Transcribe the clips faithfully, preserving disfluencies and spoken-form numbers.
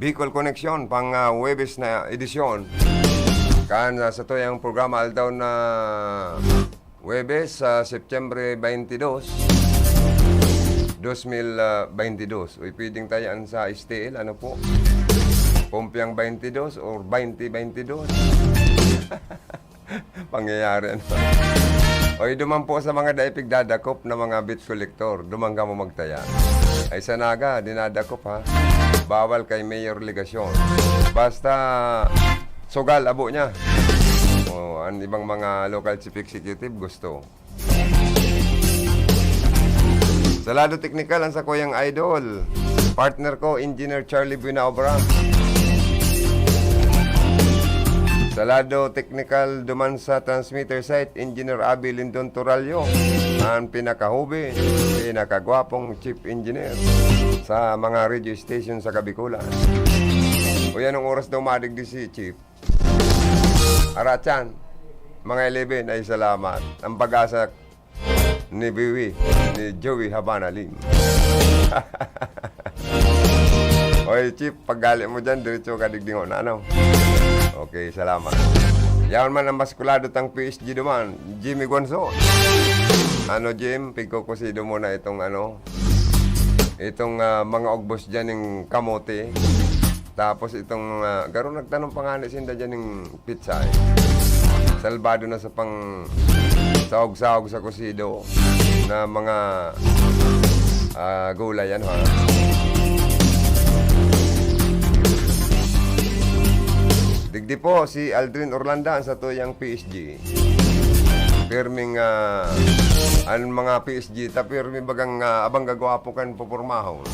Bicol Connection, pang, ah, Huwebes na edisyon. Kan, ah, sa tuyang programa aldaw na Huwebes, sa September twenty-two, dos mil, ah, twenty-two. Uy, pwedeng tayaan sa S T L, ano po? Pompiang twenty-two or twenty twenty-two. Pangyayari, ano? Oy, duman po sa mga dai pigdadakop na mga beat collector, duman kamo magtaya. Ay, sa Naga, dinadakop, ha? Bawal kay Mayor Legacion. Basta, sugal, abo niya. O, ang ibang mga local chief executive gusto. Sa lado teknikal, ang sakuyang idol, partner ko, Engineer Charlie Buenaobra. Sa lado teknikal, duman sa transmitter site, Engineer Abby Lindon Torallo, ang pinakahubi, pinakagwapong chief engineer sa mga radio station sa Kabikulan. Uy, anong oras daw madigdi si Chief? Aratsan, mga eleven, ay salamat. Ang pag-asa ni Biwi, ni Joey Habana Lim. Oy, Chief, paggali mo dyan, diretso ka digdingon, ano? Okay, salamat. Yaon man ang maskulado tang P S G duman, Jimmy Guanzon. Ano, Jim, pigkukusido mo na itong, ano, itong, ah, mga ugbos dyan ng kamote. Tapos itong, ah, garo nagtanom pa nga ni sinda dyan ng pitsay. Salbado na sa pang sahog-sahog sa kusido na mga, ah, gulay, ano, ha? Digdi po si Aldrin Orlanda, ang satuyang P S G. Pirming, ah, ang mga P S G ta, pirmi bagang, ah, abang gagwapo kan pupormahon.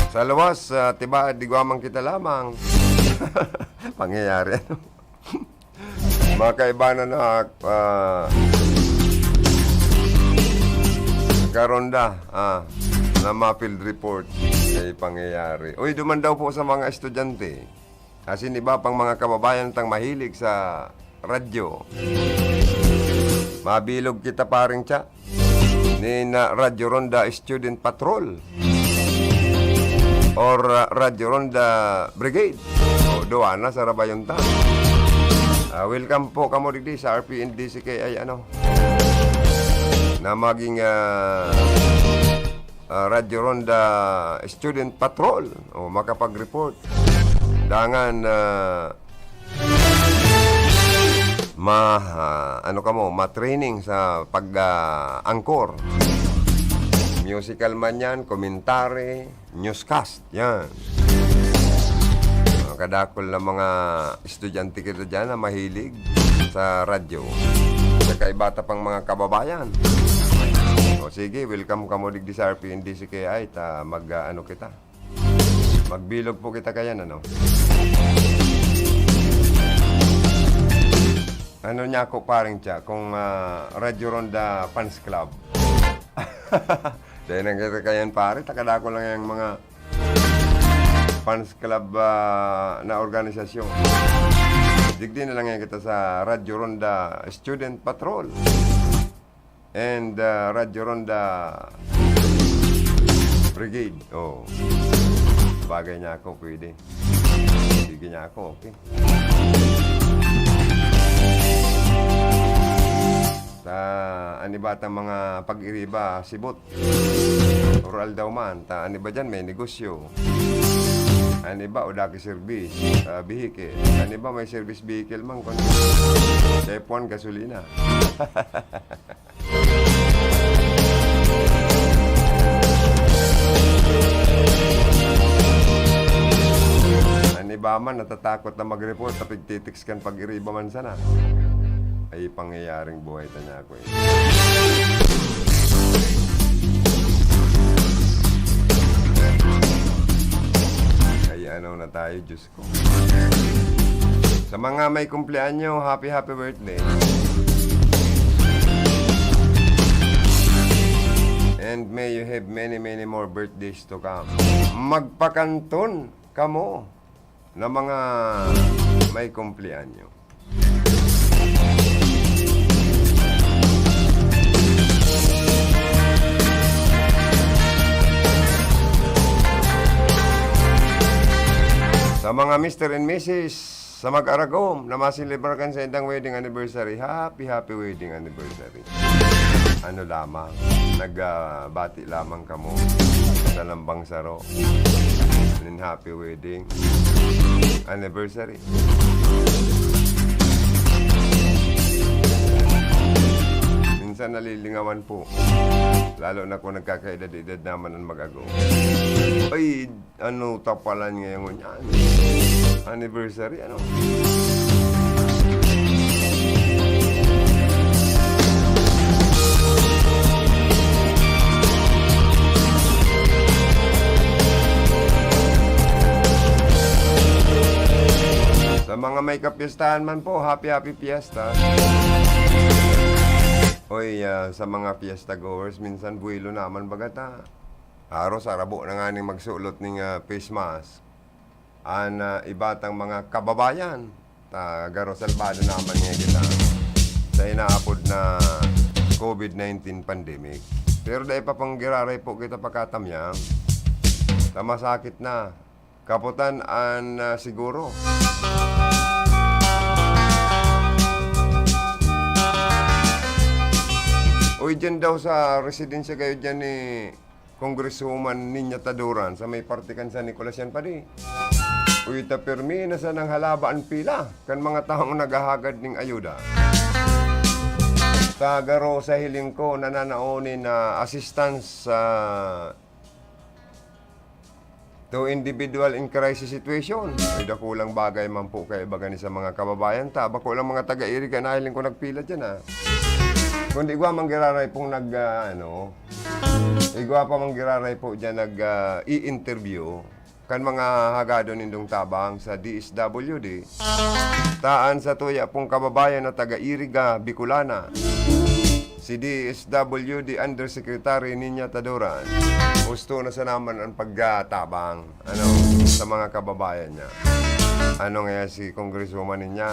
Sa luwas, ah, tibaad, digwa man kita lamang. Pangyayari, ano? Mga kaibanan na, ah, karonda, ah, na mga field report. Ay, pangyayari. Uy, duman daw po sa mga estudyante. Asin iba pang mga kababayan tang mahilig sa radyo. Mabilog kita, paring Cha. Nin, ah, Radyo Ronda Student Patrol or, ah, Radyo Ronda Brigade. O, duwa na sa Rabayon ta. Ah, welcome po kamo digdi sa R P N D C K I, ano, na maging, ah, ah, Radyo Ronda Student Patrol. O, makapag-report. Dangan, ah, ma-, ah, ano kamo, ma-training sa pag, ah, anchor. Musical man yan, commentary, newscast, yan. Mga kadakol na mga estudyante kita dyan na mahilig sa radyo. Saka iba ta pang mga kababayan. O sige, welcome kamo digdi sa R P N D C K I, ta mag, ah, ano kita. Magbilog po kita kayan, ano? Ano niya ako, paring Cha, kung, ah, Radyo Ronda Fans Club? Dahil nang kita kayan, pare, takadako lang yung mga fans club, ah, na organisasyon. Digdi na lang yan kita sa Radyo Ronda Student Patrol. And, ah, Radyo Ronda Brigade. Oh. Bagay niya ako, pwede. Sige niya ako, okay. Sa ani ba tang mga pag-iriba, sibot? Oral daw man. Ta ani ba dyan, may negosyo? Ani ba, o daki service, ah, vehicle? Ani ba, may service vehicle man? Kung F one, gasolina. An iba man natatakot na mag-report, ta pigtitiks kan pag-iriba man sana. Ay, pangyayaring buhay ta niya ako eh. Ay, ano na tayo, Diyos ko. Sa mga may kumpleanyo, happy, happy birthday. And may you have many, many more birthdays to come. Magpakanton kamo na mga may kumpleanyo. Mister and Missus sa Mag-aragom na maselebrar kan saindang wedding anniversary, happy, happy wedding anniversary. Ano lamang, nag, ah, bati lamang kamo sa lambang saro. Nin happy wedding anniversary. Minsan nalilingawan po. Lalo na kung nagkakaedad-edad naman ang mag-ago. Ay, ano ta palan ngayon yan? Anniversary, ano? Sa mga may kapistahan man po, happy, happy fiesta. Oy, ah, sa mga fiesta goers, minsan buwelo naman baga ta. Haros arabo na nganing magsulot ning, ah, face mask an, ah, iba tang mga kababayan. Ta garo salbado naman ngayon kita sa inaapod na COVID nineteen pandemic. Pero dai pa panggiraray po kita pagkatamyang. Ta masakit na. Kaputan an, ah, siguro. Uy, dyan daw sa residensya kayo dyan ni Congresswoman Niña Taduran sa may parte kan San Nicolas yan, padi. Uy, ta pirmi na sanang halaba an pila kan mga taong naghahagad ning ayuda. Ta garo sa hiling ko, nananaoni na assistance sa to individual in crisis situation. Ay, dakulang bagay man po kaiba gani sa mga kababayan ta. Bako lang mga taga-Iriga, nahiling ko nagpila dyan, ah. Kundi igwa man giraray pong nag, ah, ano, igwa pa man giraray po dyan nag, ah, i-interview kan mga hagadon nindong tabang sa D S W D. Taan sa tuya pong kababayan na taga-Iriga, Bicolana. Si D S W D Undersecretary Niña Taduran. Husto na sa naman ang pagtabang, ano, sa mga kababayan niya. Ano nga si Congresswoman Niña?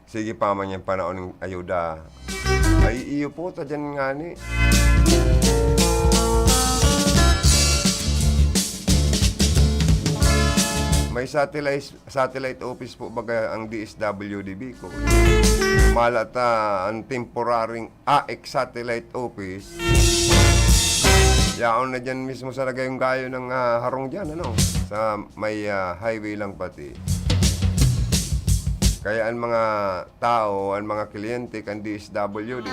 Sige pa man yung panahon ng ayuda. Ay, iyo po, ta dyan nga ni. May satellite, satellite office po baga ang D S W D Bicol. Mala ta ang temporaryong A X satellite office. Yaon na dyan mismo sa lagayong gayo ng, ah, harong dyan, ano? Sa may, ah, highway lang pati. Kaya ang mga tao, ang mga kliyente kan D S W D,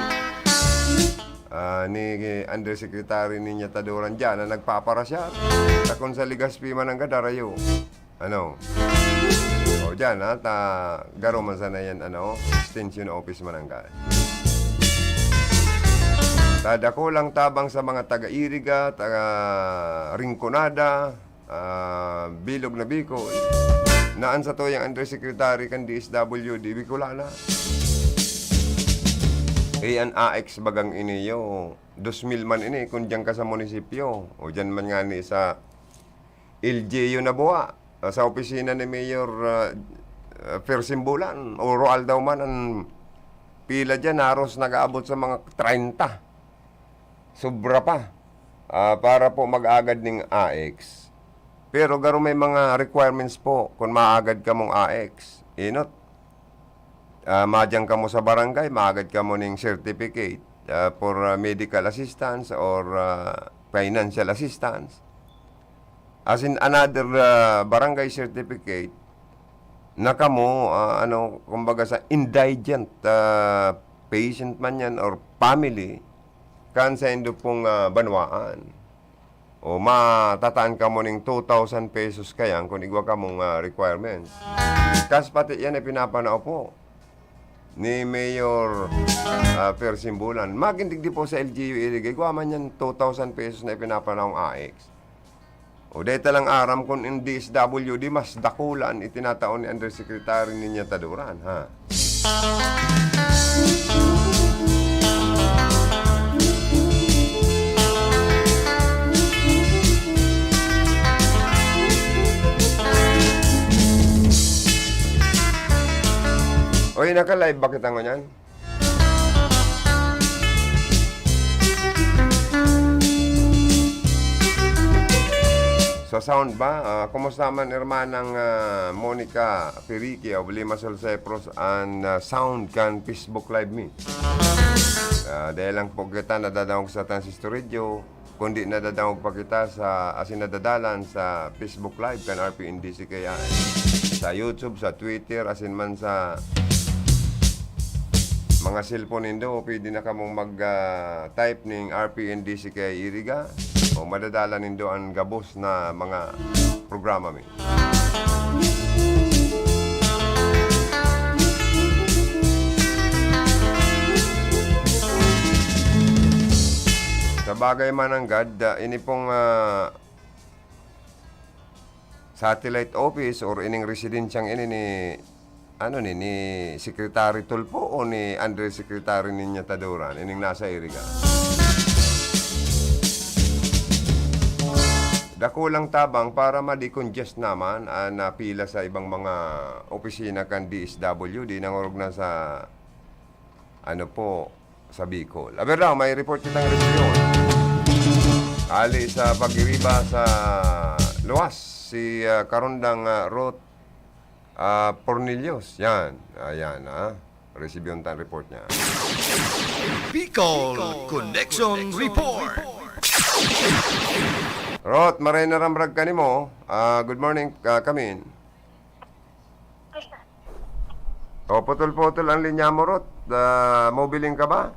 ah, ni Undersecretary Niña Taduran dyan na nagpaparasya. Takon sa Legazpi man ang gadarayo. Ano? O, dyan, ha? Ta, garo man sana yan, ano? Extension office man ang ga-, ta, dakulang tabang sa mga taga-Iriga, taga-Rinconada, ah, Bilog na Bicol, na an satuyang undersecretary kan D S W D Bicolana. Eh, an A X bagang ini, yo, dos mil man ini, kung diyan ka sa munisipyo, o diyan man nga ni sa L G U na buwa, ah, sa opisina ni Mayor, ah, ah, Fer Simbulan, o Roaldo man, an pila diyan, haros nag-aabot sa mga treinta. Sobra pa, ah, para po mag-agad ning A X. Pero garo may mga requirements po kung maagad kamong A X. Inot, ah, madiyan kamo sa barangay, maagad kamo ning certificate, ah, for, ah, medical assistance or, ah, financial assistance. As in another, ah, barangay certificate na kamo, ah, ano, kumbaga sa indigent, ah, patient man yan or family, kan saindo pong, ah, banwaan. O matataan kamo ning two thousand pesos kayan kun igwa kamong, ah, requirements. Kas pati yan ay pinapanao po ni Mayor, ah, Fer Simbulan. Magin digdi po sa L G U Iriga, igwa man yan two thousand pesos na ipinapanawang A X. O dai ta lang aram kun in D S W D mas dakula an itinatao ni Undersecretary Niña Taduran, ha? Oy, naka-live ba kita ngunyan? Sa sound ba? Ah, kumusta man, Hermanang, ah, Monica Pirique of Limassol, Cyprus, an, ah, sound kan Facebook Live mi? Ah, dai lang po kita nadadangog sa transistor radio, kundi nadadangog pa kita sa, asin nadadalan sa Facebook Live kan R P N D C K I. Sa YouTube, sa Twitter, asin man sa mga cellphone nindo, pwede na kamong mag, ah, type ning R P N D C K I Iriga o madadala nindo an gabos na mga programa mi. Sa bagay man nanggad, ah, ini pong, ah, satellite office or ining residensyang ini ni, ano ni, ni Secretary Tulfo o ni Undersecretary Niña Tadora, ining nasa Iriga? Dakulang tabang para ma-decongest naman an, ah, pila sa ibang mga opisina kan D S W D nangorog na sa, ano po, sa Bicol. Aber daw, may report kitang rehiyon. Ali sa Pagiriba sa Luwas, si, ah, Karondang, ah, Ruth, ah, Pornelius. Yan. Ayan, ah. Resibiyon tan report niya. Bicol Connection Report. Ruth, maray na ramrag ka nimo. Ah, good morning, ah, Kamin. O, putol-putol ang linya mo, Ruth. Ah, mobiling ka ba?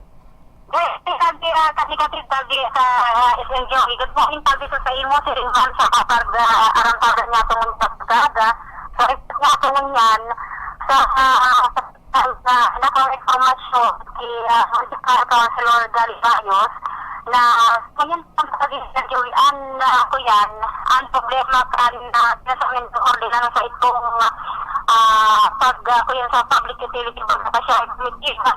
Well, sabi, ah, kasi, kasi sabi sa, ah, S N J O, good morning, sabi ko sa imo, si Ringham, sa kapag, ah, aram pa niya itong pagkaga. So, ito nga ito ngunyan, sa, ah, sa, sa, na, na, informasyon, si, ah, Municipal Councilor Gary Bayos, na ngayon, ang sabi ni Joey, an, ah, kuyan, ang problema kan, ah, sinasabi ng ordinansa itong, ah, pag, ah, kuyan sa public utility, pag sa siya, committee, ah,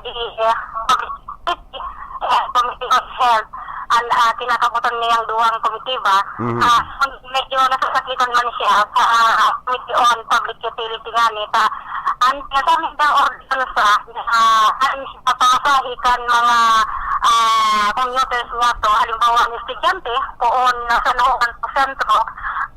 public utility, eh, Committee on Health, ang, ah, kinakabutan niyang duwang komitiba. Mhm. Ah, medyo nasasakitan man siya sa, ah, Committee on Public Utility nga ni, ta, ang sinasabi ng ordinansa, ah, ang pamasahe kan mga, ah, commuters niya to, halimbawa, ang estudyante, poon na sa San Juan sa sentro,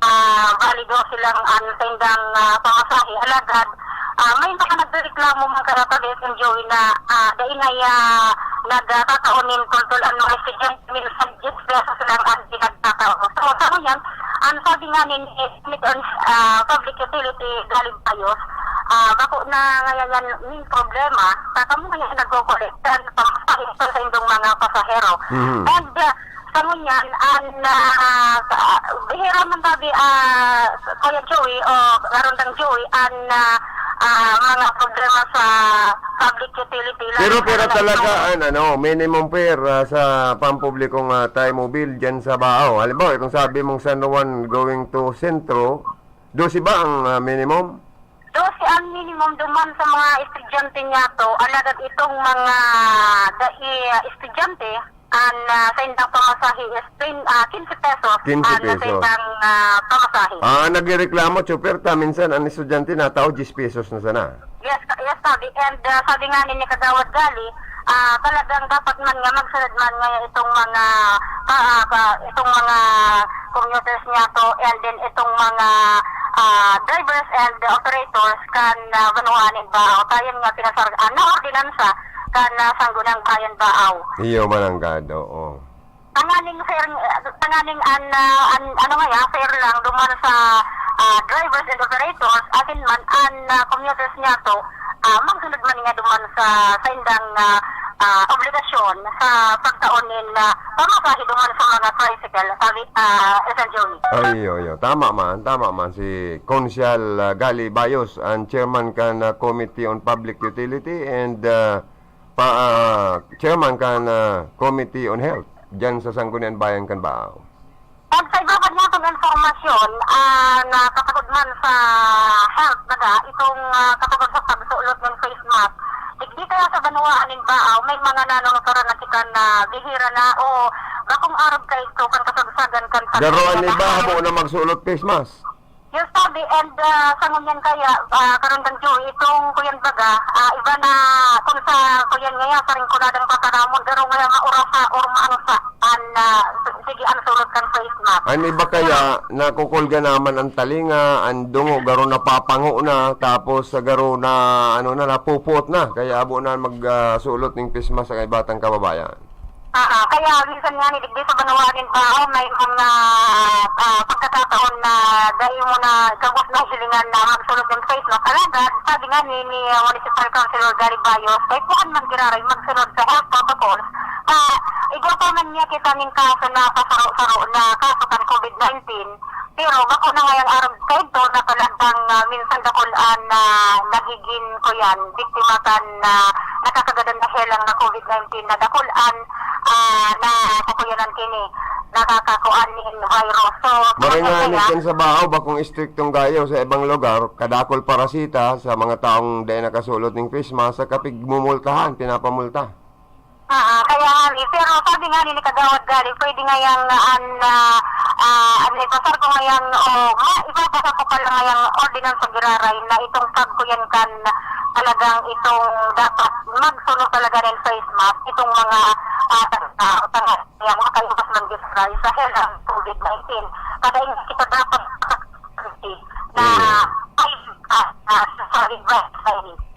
ah, balido silang an saindang, ah, pamasahe. Alagad, ah, may mga nagrereklamo man karata, S N Joey, na, ah, dai na, ah, nagkakatao nin pultol an mga estudyante, minsan diyes pesos lang ang pinagkatao. So, sa ngayon, ang sabi nga ni Committee on, ah, Public Utility, Gary Bayos, ah, bako na ngayon yan nin problema, sa kamo ngayon nagko-collect sa pamasahe sa indong mga pasahero. Mhm. And, ah, sa ngunyan, ang, ah, sa, bihira man sabi, ah, Kuya Joey o Karondang Joey, ang, ah, ah, mga problema sa public utility, lalo Pero, na pero na talaga, ito. An, ano, minimum fare, ah, sa pampublikong, ah, tayo mobile dyan sa Baao. Halimbawa, itong sabi mong San Juan going to Centro, dose ba ang, ah, minimum? Dose ang minimum duman sa mga estudyante niya to. Alagad itong mga dai, ah, estudyante, ang, ah, saindang pamasahe is twen-, ah, quince pesos Quince ang pesos. saindang, ah, pamasahe. Ah, nagrereklamo, chopper ta, minsan ang estudyante natao, diyes pesos na sana. Yes, yes, sabi. And, ah, sabi nga ni, ni Kagawad Gali, ah, talagang dapat man nga magsunod man nga itong mga, ah, ah, ka-, itong mga commuters niya to, and then itong mga, ah, drivers and operators kan, ah, banwaan nin Baao. Tayon nga pinasar-, ah, na ordinansa kan, ah, Sangguniang Bayan Baao. Iyo, mananggad, oo. Tanganing fair, tanganing an, ah, an, ano nga yan, fair lang duman sa, ah, drivers and operators, asin man an, ah, commuters niya to, ah, magsunod man nga duman sa saindang, ah, ah, obligasyon sa pagtao nin, ah, pamasahe duman sa mga tricycle, sabi, ah, S N Joey. Ay, yo, yo. Tama man, tama man. Si Konsehal, ah, Gali Bayos, ang chairman kan, ah, Committee on Public Utility and, ah, pa, ah, chairman kan, ah, Committee on Health, dyan sa Sangguniang Bayan kan Baao. At sa iba pa niya itong informasyon, ah, na katagod man sa health, baga, itong, ah, katagod sa pagsulot ng face mask. Digdi kaya sa banwaan nin Baao, may mga nanunukara na kita na bihira na o bakong arog ka ito kan kasagsagan kan Garo an pagkakataon. Iba, habo na magsulot face mask. Yung sabi, and, ah, sa ngunyan kaya, ah, Karandang Joey, itong kuyan baga, ah, iba na kung sa kuyan ngayon, sa Rinconadang Pataramon, pero ngayon maura sa or maansa, an, ah, sige, ang sulot kan face mask. An iba kaya, nakukulga naman ang talinga, ang dungo, garo napapango na, tapos sa garo na, ano na, napupuot na. Kaya abo na mag, ah, sulot ning face mask sa kaibatang kababayan. Ah, ah, kaya minsan nga ni digdi sa banwaan nin tao, may mga, ah, pagkakataon na dai mo na gabos na hilingan na magsulod ng face mask. Alagad, sabi nga ni, ni, ah, Municipal Councilor Gary Bayos, kay kuan man giraray magsunod sa health protocols. Ah, igwa pa man niya kita ning kaso na pasaro-saro na kaso kan covid nineteen, pero bako na ngayang araw kaidto na talagang, ah, minsan dakul an, ah, nagigin ko yan, biktima kan, ah, nakakagadan na helang na covid nineteen na dakul an, ah, na kakuyanan kini, nakakakuan nin virus. So, Maray nga, talagang kaya, nikan sa Bao, bakong istriktong gayo sa ibang lugar, kadakol parasita sa mga taong dai nakasulot ning face mask, sa kapigmumultahan, pinapamulta. Ah, kaya nga ni, pero sabi nga ni, ni Kagawad Gary, pwede nga yang, ah, an, ah, ah, an ipasar ko nga yang, o, ma-, ipapasar ko pala nga yang ordinance sa giraray na itong pagkuyan kan talagang itong dapat magsunod talaga ng face mask, itong mga, ah, tao, tao, yang makaiwas man giraray sa helang covid nineteen. Kada hindi kita dapat na, Mm. ay, ah, ah, sa, sa,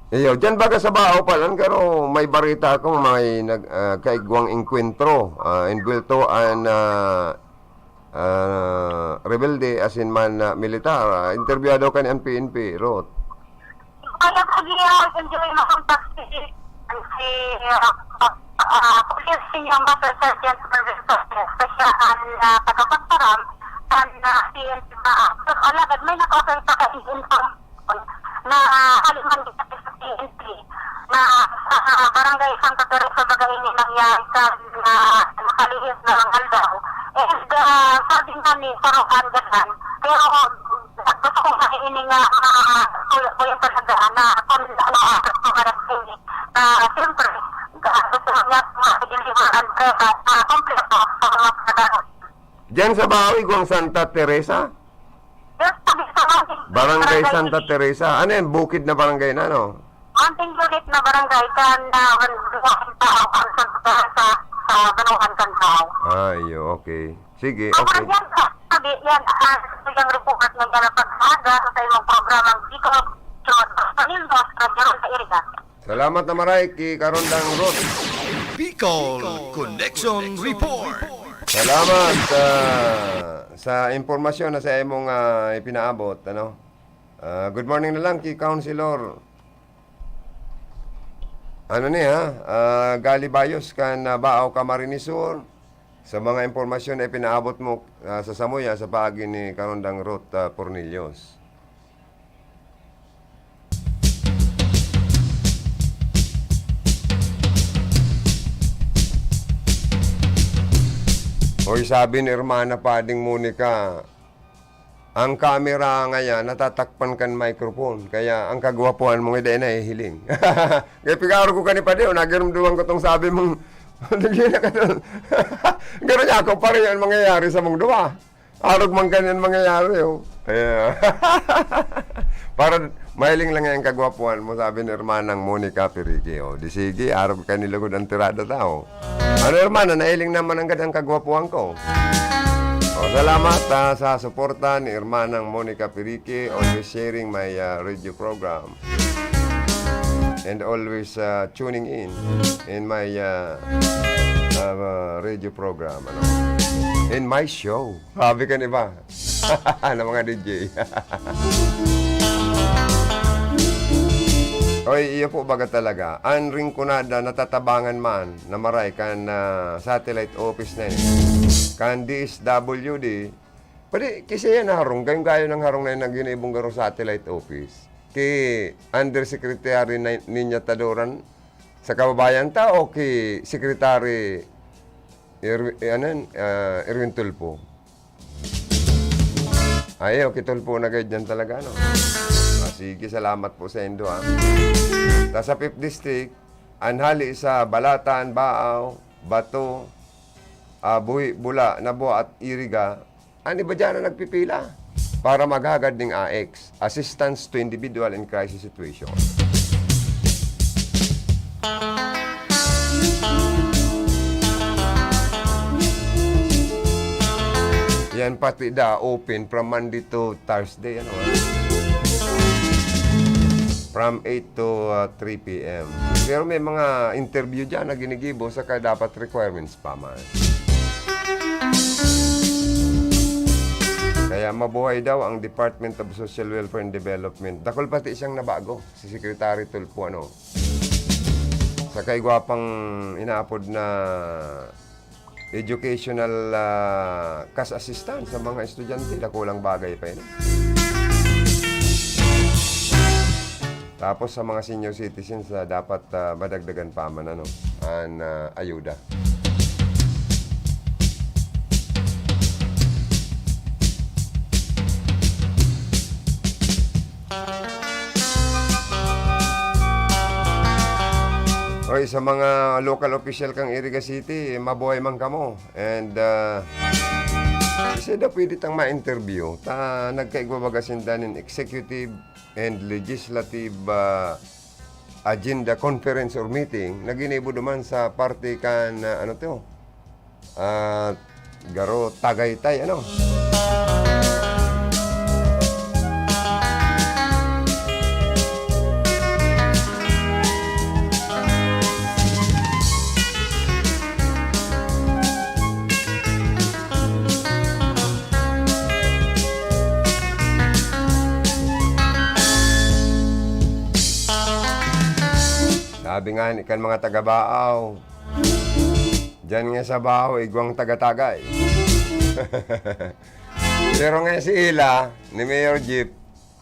Iyo, diyan baga sa Bao pa lang, pero may barita akong may nag-, ah, kaigwang engkwentro, ah, envuelto an, ah, ah, rebelde asin man, ah, militar. Ah, interbyuhado ka ni an P N P, Ruth. Kaya po, di ako enjoy makontak si, si, ah, ah, Police Senior Master Sergeant Marvin Torres, kasi siya ang, ah, tagapagparam sa, ah, P N P ba. So, alagad, may nakausap pa ka-inform na, ah, hali man dito sa P N P, na sa, ah, Barangay Santa Teresa baga ini nangyari sa, ah, nakalihis na mga aldaw. And, ah, sabi nga ni Sarukan Gadan, pero gusto ko nga ini nga, ah, kuya, kuya talaga na kung ano ang gusto nga rin ini. Na siyempre, ga-, gusto niya nga i-deliver ang pera, ah, kompleto sa mga trabaho. Diyan sa Bao, igwang Santa Teresa? Yes, sabi sa akin. Barangay Barangay Santa Unit. Teresa. Ano yan? Bukid na barangay na, no? Mountain Unit na barangay kan, ah, Ban-, Ban-, Ban-, Ban-, sa, sa Banwaan kan Bao. Ay, okay. Sige, Ang okay. Yan, ah, sabi, yan, ah, sa iyang report na yan ang pag-aga sa imong programang Bicol Road. Sa Nildos, Radyo Rosa Iriga. Salamat na maray ki Karondang Ruth. Bicol Connection Report. Salamat, ah, sa impormasyon na sa imong, ah, ipinaabot, ano? Ah, good morning na lang ki Councilor. Ano ni, ha? Ah, Gali Bayos kan, ah, Bao, Camarines Sur. Sa mga impormasyon na ipinaabot mo, ah, sa samuya, sa paagi ni Karondang Ruth, ah, Pornillos. Hoy, sabi ni Hermana Pading Monica, ang camera ngayon natatakpan kan microphone, kaya ang kagwapuhan mo nga dai nahihiling. Kaya pigaro ko kani pa di, o, nagirumduman ko tong sabi mong, lagi na ka doon. Garo niya ako, pareho ang mangyayari sa mong duwa. Arog man ganyan mangyayari, oh. Ayan. Para mahiling lang yan kagwapuhan mo, sabi ni Hermanang Monica Pirique, oh. Di sige, arog ka nilugod ang tirada ta, oh. Ano, Hermana, nahiling naman ang gandang kagwapuhan ko. Oh, salamat, ah, sa suporta ni Hermanang Monica Pirique, always sharing my, ah, radio program. And always, ah, tuning in, in my, ah, ah, radio program, ano? In my show. Sabi kan iba. Ng mga D J. Oy, iyo po baga talaga. Ang Rinconada natatabangan man na maray kan, ah, satellite office na yun. Kan D S W D, pwede, kasi yan harong. Gayong gayo ng harong na yun ang ginibong garo satellite office. Ki Undersecretary na, Niña Tadoran, sa kababayan ta o ki Secretary Erwi-, eh, ano yun? Ah, Erwin Tulfo. Ay, okay, Tulfo na kayo dyan talaga, no? Ah, sige, salamat po sa indo, ah. Ta sa Fifth District, ang hali sa Balatan, Baaw, Bato, ah, Buhi, Bula, Nabua at Iriga, ang iba dyan na nagpipila. para maghagad ning A I C S, Assistance to Individual in Crisis Situation. Yan pati da, open from Monday to Thursday, ano, ah. From eight to, ah, three P M. Pero may mga interview dyan na ginigibo, saka dapat requirements pa man. Kaya mabuhay daw ang Department of Social Welfare and Development. Dakul pati siyang nabago, si Secretary Tulfo, ano. Saka igwa pang inaapod na educational, ah, cash assistance sa mga estudyante, dakulang bagay pa yun. Tapos sa mga senior citizens, ah, dapat, ah, madagdagan pa man, ano, an, ah, ayuda. Oy, sa mga local official kan Iriga City, mabuhay man kamo. And, ah, isa daw pwede tang ma-interview. Ta, nagkaigwa baga sinda nin executive and legislative, ah, agenda conference or meeting na ginibo duman sa parte kan, ah, ano to? Ah, garo Tagaytay, ano? Sabi nga ni kan mga taga-Baaw, diyan nga sa Baaw, igwang taga-Tagay. Pero nga si Ila, ni Mayor Jeep,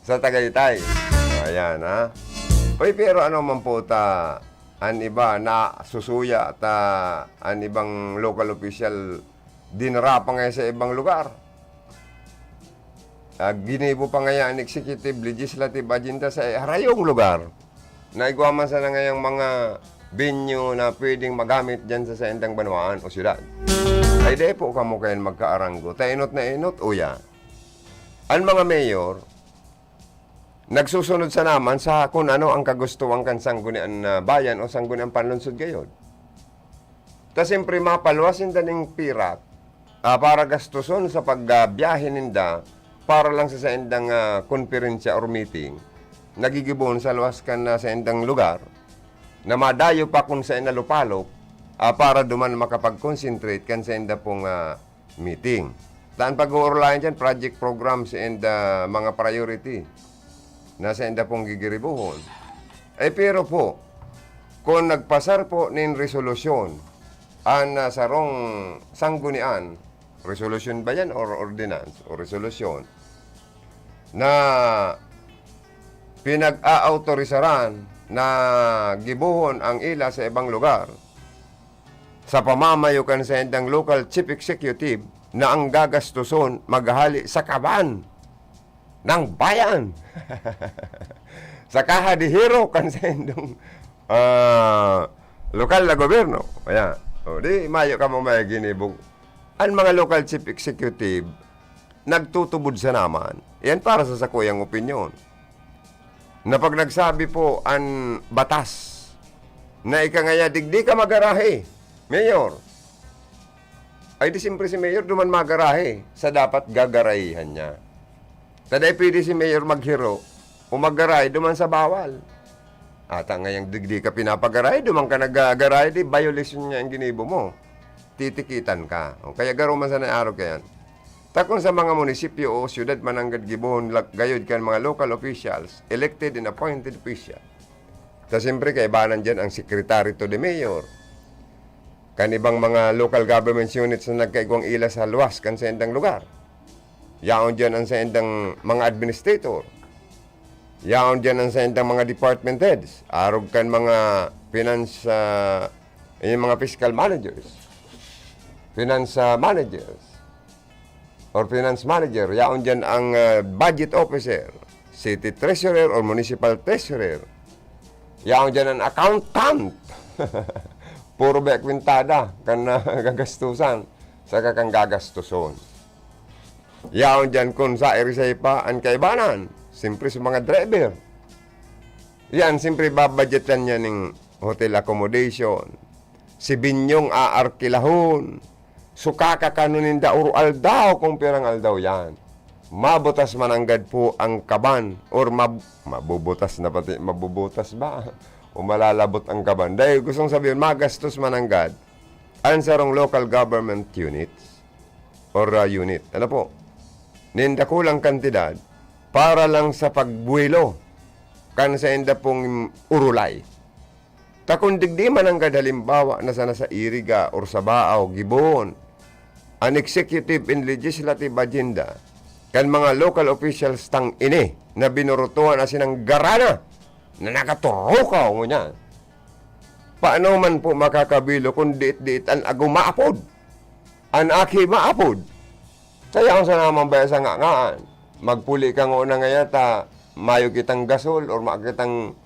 sa Tagaytay. Ayan, ha? Uy, pero ano man po ta, an iba na susuya ta, an ibang local official, dinara pa nga sa ibang lugar. Ah, ginibo pa ngaya an executive, legislative agenda sa harayong lugar. Naigwa man sana ngayang mga venue na pwedeng magamit dyan sa saindang banwaan o syudad. Ay, di po kamo kayan magkaaranggo. Ta inot na inot, uya. An mga mayor, nagsusunod sana man sa kun ano ang kagustuhan kan sanggunian na bayan o sanggunian panlungsod gayod. Ta siyempre, mapaluwas sinda ning pirak, ah, para gastuson sa pagbiyahe ninda para lang sa saindang, ah, konperensya or meeting, nagigibohon sa luwas kan, ah, saindang lugar, na madayo pa kun saen na lupalop, ah, para duman makapag-concentrate kan sainda pong, ah, meeting. Ta an pag-oorlayan diyan, project programs and, ah, mga priority na sainda pong gigiribohon. Eh, pero po, kun nagpasar po nin resolusyon an, ah, sarong sanggunian, resolusyon ba yan or ordinance o resolusyon, na pinag-aautorisaran na gibohon ang ila sa ibang lugar, sa pamamayo kan saindang local chief executive na ang gagastuson maghali sa kaban ng bayan. Sa kaha de hero kan saindong, ah, lokal na gobyerno. Ayan. O, di, mayo kamo may ginibog. Ang mga local chief executive, nagtutubod sana man. Yan para sa sakuyang opinyon. Na pag nagsabi po an batas na ika ngaya digdi ka magarahe, Mayor, ay di siyempre si Mayor duman magarahe sa dapat gagarahihan niya. Ta dai pwede si Mayor maghiro o maggarahe duman sa bawal. Ata ngayang digdi ka pinapagarahe, duman ka naggagarahe, di violation niya ang ginibo mo. Titikitan ka. O kaya garo man sana arog kayan. Ta kun sa mga munisipyo o syudad mananggad gibohon lag-, gayod kan mga local officials, elected and appointed official. Ta siyempre, kaibanan diyan ang secretary to the mayor. Kan ibang mga local government units na nagkaigwang ila sa luwas kan saindang lugar. Yaon diyan ang saindang mga administrator. Yaon diyan ang saindang mga department heads. Arog kan mga finance, ah, yung mga fiscal managers. Finance, ah, managers. Or finance manager. Yaon diyan ang, ah, budget officer. City treasurer or municipal treasurer. Yaon diyan ang accountant. Puro ba kwintada kan, ah, gagastusan saka kan gagastuson. Yaon diyan kun sa Irisay pa an kaibanan, siyempre sa mga driver. Yan, siyempre babudgetan niya ning hotel accommodation. Si Binyong aarkilahon. So, kakakano ninda oro-aldaw kung pirang aldaw yan. Mabutas mananggad po ang kaban or mab-, mabubutas na pati, mabubutas ba? O malalabot ang kaban. Dahil gustong sabihin, magastos mananggad ang sarong local government units or, ah, unit. Ano po? Nin dakulang kantidad para lang sa pagbuwelo kan sainda pong urulay. Ta kun digdi mananggad halimbawa na sana sa Iriga or sa Baao, gibohon an executive and legislative agenda kan mga local officials tang ini na binurutuhan asin ang garana na nakaturukaw ngunyan. Paano man po makakabilo kun diit-diit an ago maapod? An aki maapod? Kaya ang sana man baya sa ngangaan, magpuli ka ngona ngaya ta mayo kitang gasol or mayo kitang,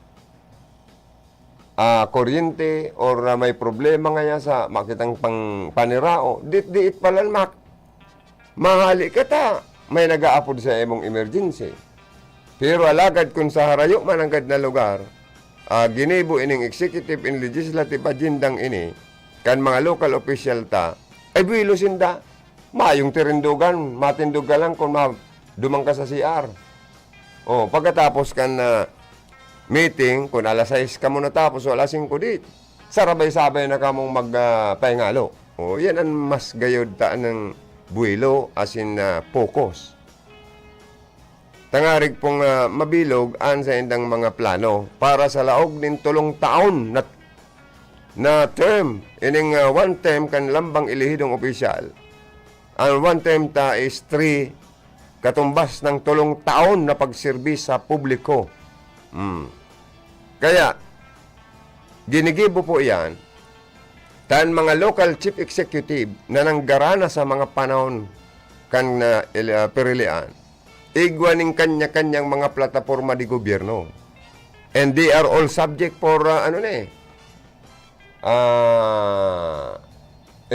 ah, kuryente or, ah, may problema ngaya sa mayo kitang pang panirao, diit-diit palan mak-, mahali ka ta may nag-aapod sa imong emergency. Pero alagad kun sa harayo mananggad na lugar, ah, ginibo ining executive and legislative agendang ini kan mga local official ta, ay buwelo sinda. Mayong tirindogan, matindog ka lang kun ma-, duman ka sa C R. Oh, pagkatapos kan, ah, meeting, kun alas sais kamo natapos o alas singko di, sarabay-sabay na kamong mag, ah, pahingalo. Oh, yan an mas gayod ta nang buwelo, asin, ah, focus. Tangarig pong, ah, mabilog an saindang mga plano para sa laog nin tolong taon na, na term. Ining, ah, one term kan lambang elehidong opisyal. An one term ta is three, katumbas ng tolong taon na pagserbi sa publiko. Hmm. Kaya, ginigibo po iyan kan mga local chief executive na nanggarana sa mga panahon kan, ah, el-, ah, pirilian, igwa ning kanya-kanyang mga plataporma de gobyerno. And they are all subject for, ah, ano na eh, ah,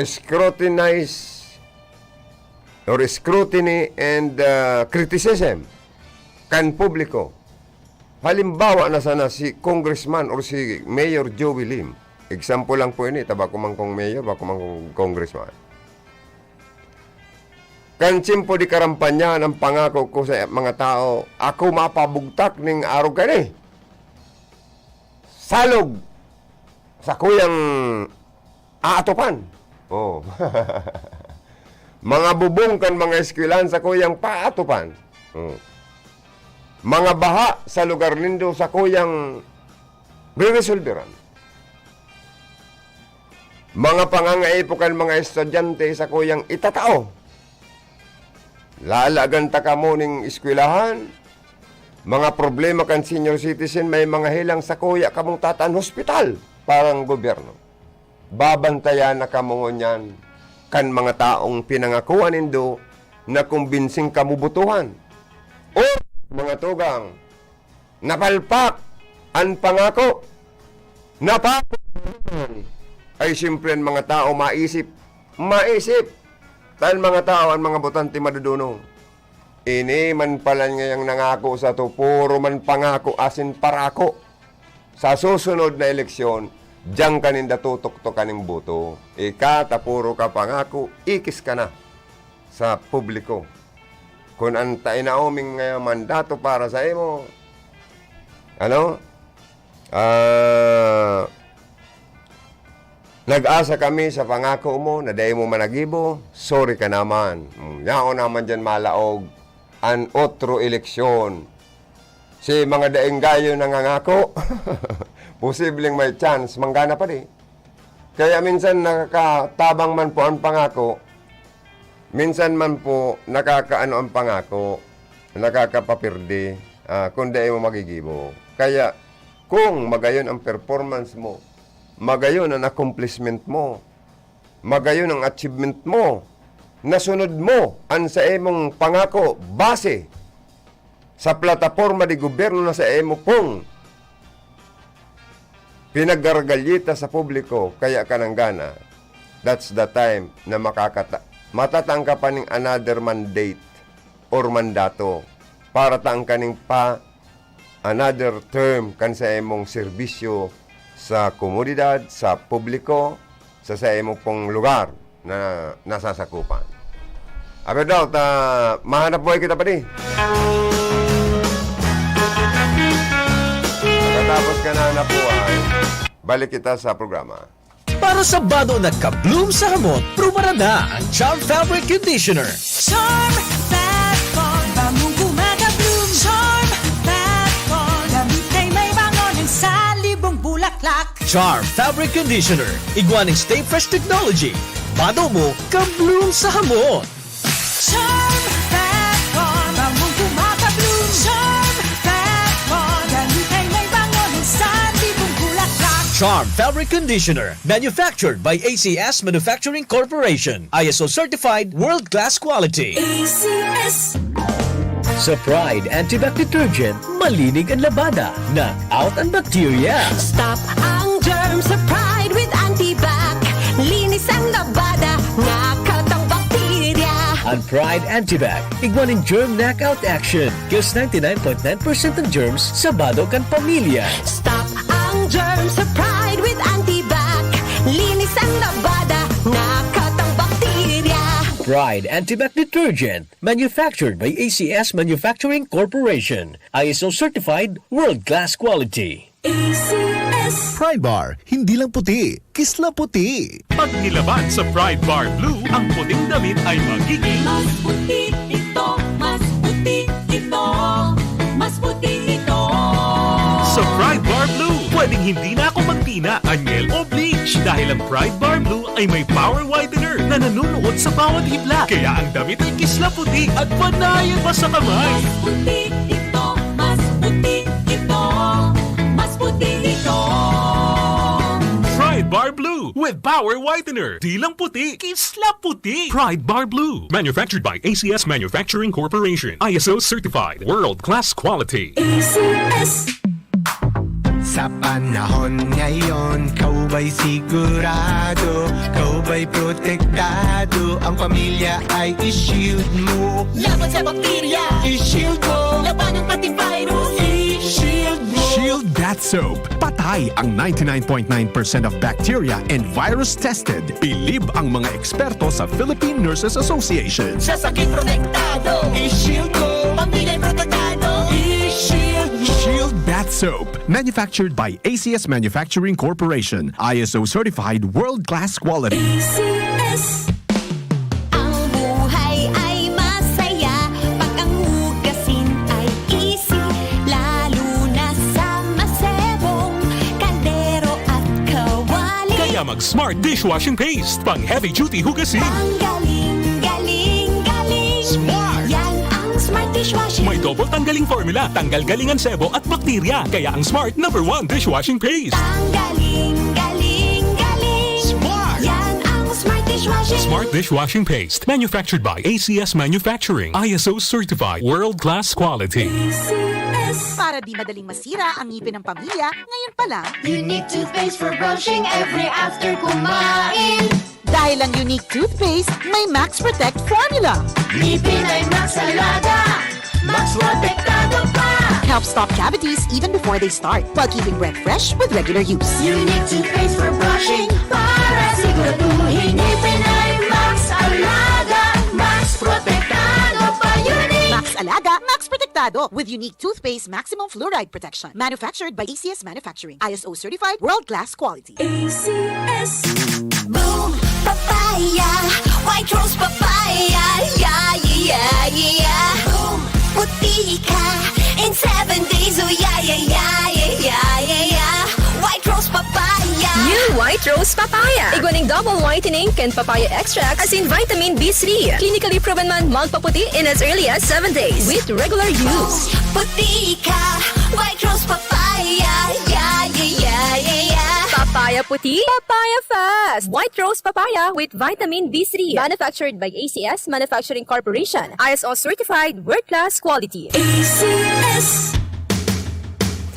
scrutinize or scrutiny and, ah, criticism kan publiko. Halimbawa na sana si Congressman or si Mayor Joey Lim. Example lang po ini, ta bako man kong mayor, bako man kong congressman. Kan tiyempo de karampanyahan an pangako ko sa mga tao, ako mapabugtak ning arog kani. Salog sakuyang aatopan. Oh. Mga bubong kan mga eskwelahan sakuyang paatopan. Oh. Mga baha sa lugar nindo sakuyang reresolberan. Mga pangangaipo kan mga estudyante sakuyang itatao. Lalagan ta kamo ning eskwelahan, mga problema kan senior citizen, may mga helang sakuya kamong tataan hospital parang gobyerno. Babantayan na kamo ngunyan kan mga taong pinangakuan nindo na kumbinsing kamo botohan. O, mga tugang, napalpak an pangako. Napako ay siyempre an mga tao maisip. Maisip! Ta an mga tao, an mga botante madodonong. Ini man pala ngayang nangako sato, puro man pangako asin parako. Sa susunod na eleksyon, diyan ka ninda tutuktukan ning boto. Ika, ta puro ka pangako, ikis ka na sa publiko. Kun an tainaoming, ah, mandato para sa imo, ano? Ah, nag-asa kami sa pangako mo na dai mo managibo, sorry ka naman. Mm, yaon naman diyan malaog an otro eleksyon. Si mga daing gayo nangangako, posibleng may chance, manggana pa di. Kaya minsan nakakatabang man po ang pangako, minsan man po nakakaano ang pangako, nakakapapirdi, ah, kung dai mo magigibo. Kaya kung magayon ang performance mo, magayon ang accomplishment mo, magayon ang achievement mo, nasunod mo ang sa imong pangako base sa plataporma de gobyerno na sa imo pong pinaggargalyeta sa publiko, kaya ka nanggana, that's the time na makakata-, matatangka pa ning another mandate. or mandato para ta ang kaning pa another term kan sa imong serbisyo sa komunidad, sa publiko, sa sa imong pong lugar na nasasakupan. Abot daw, ta mahanap buhay kita pa di. Pagkatapos ka na hanap buhay, balik kita sa programa. Para sa bado na ka-bloom sa hamot, prubarada ang Charm Fabric Conditioner. Charm Fat Con, bangong gumagabloom. Charm Fat Con, damit ay may bango ng salibong bulaklak. Charm Fabric Conditioner, igwa ning Stay Fresh Technology. Bado mo, ka-bloom sa hamot. Charm Fat Con, bangong gumagabloom. Charm Fat Con, damit ay may bango ng salibong bulaklak. Charm Fabric Conditioner, manufactured by A C S Manufacturing Corporation. I S O certified, world-class quality. A C S. Sa Pride Antibac Detergent, malinig ang labada, knock out ang bakterya. Stop ang germs sa Pride with Antibac. Linis ang labada, knock out ang bakterya. Ang Pride Antibac, igwa ning germ knockout action. Kills ninety-nine point nine percent ng germs sa bado kan pamilya. Stop ang germs sa Pride with Antibac. Linis ang labada, knock out ang bakterya. Pride Antibac Detergent, manufactured by A C S Manufacturing Corporation. I S O certified, world-class quality. A C S. Pride Bar, hindi lang puti, kisla puti. Pag nilaban sa Pride Bar Blue, ang puting damit ay magiging mas puti ito, mas puti ito, mas puti ito. Sa Pride Bar Blue, pwedeng hindi na ako magtina, anyel o bleach dahil ang Pride Bar Blue ay may power whitener na nanunuot sa bawat hibla. Kaya ang damit ay kisla puti at panayan pa sa kamay. Mas puti ito, mas puti ito, mas puti ito. Pride Bar Blue with Power Whitener. Di lang puti, kisla puti. Pride Bar Blue. Manufactured by A C S Manufacturing Corporation. I S O certified. World class quality. A C S. Sa panahon ngayon, kaw ba'y sigurado, kaw ba'y protektado, ang pamilya ay i-shield mo. Laban sa bakterya, i-shield mo. Labanan pati virus, i-shield mo. Shield Bath Soap. Patay ang ninety-nine point nine percent of bacteria and virus tested. Bilib ang mga eksperto sa Philippine Nurses Association. Sa sakit protektado, i-shield mo. Pamilya protektado, i-shield mo. Shield Bath Soap. Manufactured by A C S Manufacturing Corporation. I S O certified world-class quality. A C S. Ang buhay ay masaya pag ang hugasin ay easy, lalo na sa masebong kaldero at kawali. Kaya mag Smart Dishwashing Paste, pang heavy duty hugasin. Ang galing, galing, galing. Smart! Yan ang Smart Dishwashing. May double tanggaling formula, tanggal galing ang sebo at bakterya. Kaya ang Smart number one dishwashing paste. Ang galing, galing, galing. Smart! Yan ang Smart Dishwashing. Smart Dishwashing Paste. Manufactured by A C S Manufacturing. I S O certified. World class quality. A C S. Para di madaling masira ang ngipin ng pamilya, ngayon pa lang. Unique toothpaste for brushing every after kumain. Dahil ang Unique Toothpaste may Max Protect Formula. Ngipin ay Max Alaga, Max Protektado pa. Helps stop cavities even before they start, while keeping breath fresh with regular use. Unique Toothpaste for brushing para siguraduhin ngipin ay Max Alaga, Max Protektado pa. Unique. Max Alaga, Max Protektado with Unique Toothpaste Maximum Fluoride Protection. Manufactured by A C S Manufacturing. I S O certified, world-class quality. A C S. Boom Papaya, White Rose Papaya, yeah, yeah, yeah, yeah. Boom, puti ka in seven days, oh yeah, yeah, yeah, yeah, yeah, yeah, yeah. White Rose Papaya. New White Rose Papaya. Igwa ning double whitening kan papaya extract asin vitamin B three. Clinically proven man magpaputi in as early as seven days with regular use. Puti ka, White Rose Papaya, yeah, yeah, yeah, yeah, yeah. Papaya puti, papaya fast. White Rose Papaya with vitamin B three. Manufactured by A C S Manufacturing Corporation. I S O certified, world class quality. A C S.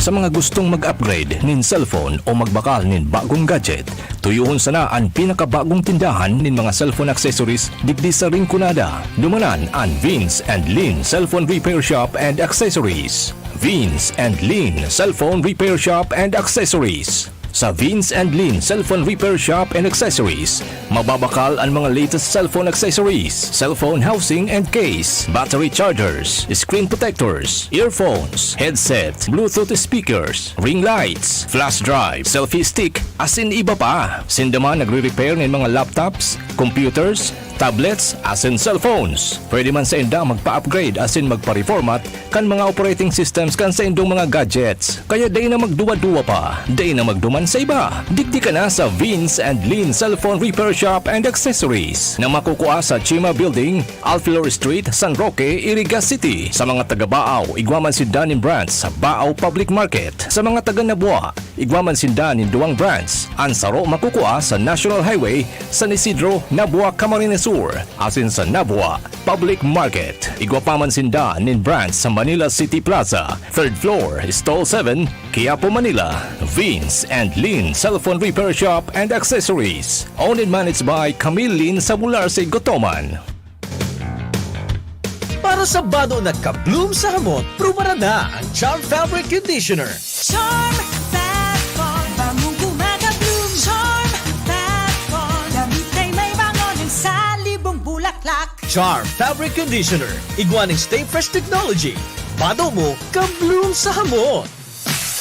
Sa mga gustong mag-upgrade nin cellphone o magbakal nin bagong gadget, tuyohon sana an pinakabagong tindahan nin mga cellphone accessories digdi sa Rinconada. Dumanan an Vince and Lin Cellphone Repair Shop and Accessories. Vince and Lin Cellphone Repair Shop and Accessories. Sa Vince and Lin Cellphone Repair Shop and Accessories, mababakal an mga latest cellphone accessories, cellphone housing and case, battery chargers, screen protectors, earphones, headset, Bluetooth speakers, ring lights, flash drive, selfie stick, asin iba pa. Sinda man nagre-repair nin mga laptops, computers, tablets, asin cellphones. Pwede man sainda magpa-upgrade asin magpa-reformat kan mga operating systems kan saindong mga gadgets. Kaya dai na magduwa-duwa pa, dai na magduman sa iba. Digdi ka na sa Vince and Lin Cellphone Repair Shop and Accessories na makukua sa Chima Building, Alfilor Street, San Roque, Iriga City. Sa mga taga Baao, igwa man sinda nin branch sa Baao Public Market. Sa mga taga Nabua, igwa man sinda nin duwang branch. An saro makukua sa National Highway, San Isidro, Nabua, Camarines Sur, asin sa Nabua Public Market. Igwa pa man sinda nin branch sa Manila City Plaza, third floor, stall seven, Quiapo, Manila. Vince and Lin Cellphone Repair Shop and Accessories. Owned and managed by Camille Lin Sabularse Gotoman. Para sa bado na ka-bloom sa hamot, prubaran na ang Charm Fabric Conditioner. Charm Fab Foam, bangong gumagabloom. Charm Fab Foam, damit ay may bango ng salibong bulaklak. Charm Fabric Conditioner, igwa nin Stay Fresh Technology. Bado mo, ka-bloom sa hamot.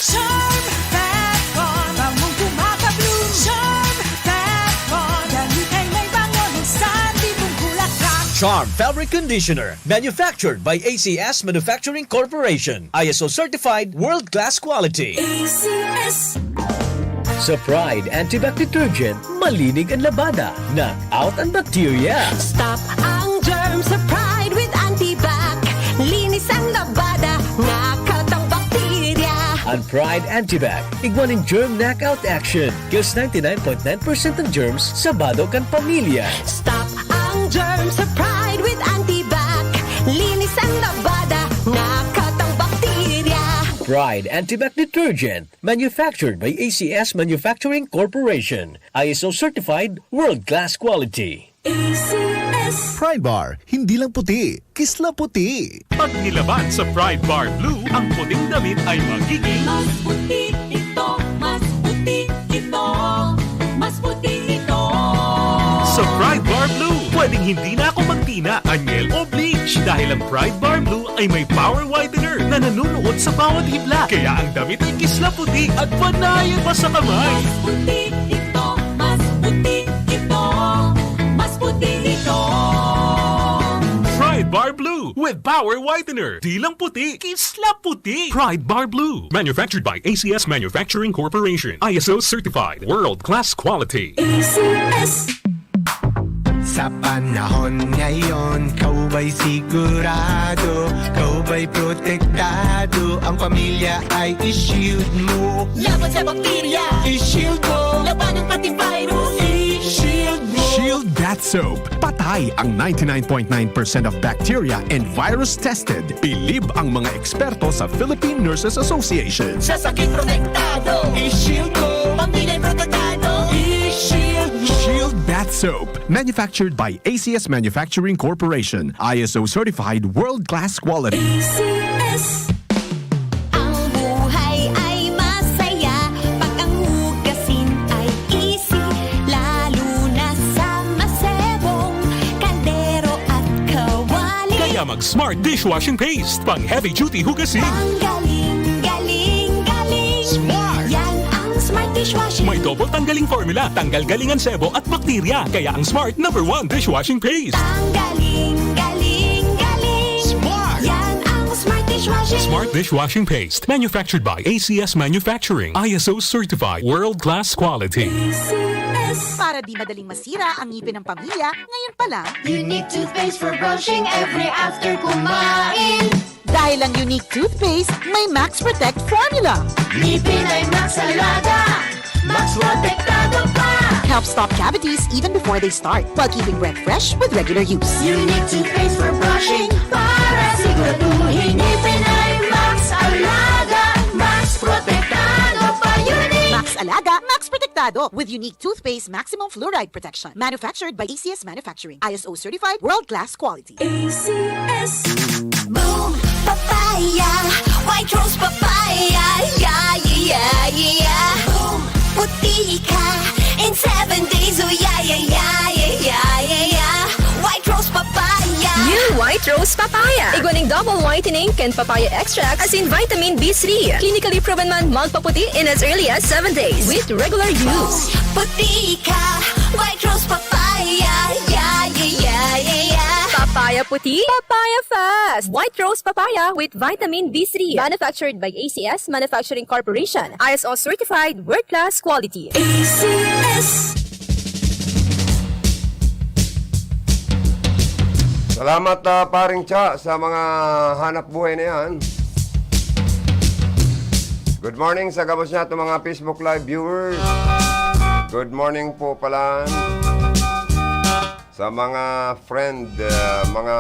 Charm Fab Foam, bangong gumagabloom. Charm Fab Foam, damit ay may bango ng salibong bulaklak. Charm Fabric Conditioner, manufactured by A C S Manufacturing Corporation. I S O certified, world-class quality. A C S. Sa Pride Antibac Detergent, malinig an labada, knock out an bakterya. Stop ang germ sa Pride with Antibac. Linis ang labada, knock out ang bakterya. An Pride Antibac, igwa nin germ knockout action. Kills ninety-nine point nine percent ng germs sa bado kan pamilya. Stop ang germ sa Pride with Antibac. Linis ang labada, knock out ang bakterya. Pride Antibac Detergent, manufactured by A C S Manufacturing Corporation. I S O certified, world-class quality. A C S. Pride Bar, hindi lang puti, kisla puti. Pag nilaban sa Pride Bar Blue, ang puting damit ay magiging mas puti ito, mas puti ito, mas puti ito. Sa Pride Bar Blue, pwedeng hindi na ako magtina, anyel o bleach dahil ang Pride Bar Blue ay may power whitener na nanunuot sa bawat hibla. Kaya ang damit ay kisla puti at panayan pa sa kamay. Mas puti ito, mas puti ito, mas puti ito. Pride Bar Blue with Power Whitener. Di lang puti, kisla puti. Pride Bar Blue. Manufactured by A C S Manufacturing Corporation. I S O certified. World class quality. A C S. Sa panahon ngayon, ikaw ba'y sigurado? Ikaw ba'y protektado? Ang pamilya ay i-shield mo. Laban sa bakterya, i-shield mo. Labanan pati virus, i-shield mo. Shield Bath Soap. Patay ang ninety-nine point nine percent of bacteria and virus tested. Bilib ang mga eksperto sa Philippine Nurses Association. Sa sakit protektado, i-shield mo. Pamilya protektado, i-shield mo. Shield Bath Soap. Manufactured by A C S Manufacturing Corporation. I S O certified world-class quality. A C S. Ang buhay ay masaya pag ang hugasin ay easy, lalo na sa masebong kaldero at kawali. Kaya mag Smart Dishwashing Paste, pang heavy duty hugasin. Ang galing, galing, galing. Smart! Yan ang Smart Dishwashing. May double tanggaling formula, tanggal galing ang sebo at bakterya. Kaya ang Smart number one dishwashing paste. Ang galing, galing, galing. Smart! Yan ang Smart Dishwashing. Smart Dishwashing Paste. Manufactured by A C S Manufacturing. I S O certified. World class quality. A C S. Para di madaling masira ang ngipin ng pamilya, ngayon pa lang. Unique toothpaste for brushing every after kumain. Dahil ang Unique Toothpaste may Max Protect Formula. Ngipin ay Max Alaga, Max Protektado pa. Helps stop cavities even before they start, while keeping breath fresh with regular use. Unique Toothpaste for brushing, para siguraduhin ngipin ay Max Alaga, Max Protektado. Alaga, Max Protektado with unique toothpaste maximum fluoride protection. Manufactured by A C S Manufacturing. I S O certified, world-class quality. A C S. Boom! Papaya! White Rose Papaya! Yeah, yeah, yeah, yeah! Boom! Puti ka in seven days! Oh, yeah, yeah, yeah, yeah, yeah, yeah, yeah! White Rose Papaya! New White Rose Papaya. Igwa ning double whitening kan papaya extract asin vitamin B three. Clinically proven man magpaputi in as early as seven days with regular use. Puti ka, White Rose Papaya. Yeah, yeah, yeah, yeah, yeah. Papaya puti, papaya fast. White Rose Papaya with vitamin B three. Manufactured by A C S Manufacturing Corporation. I S O certified, world class quality. A C S. Salamat, ah, paring Cha, sa mga hanap buhay na yan. Good morning sa gabos niya, itong mga Facebook Live viewers. Good morning po pala sa mga friend, ah, mga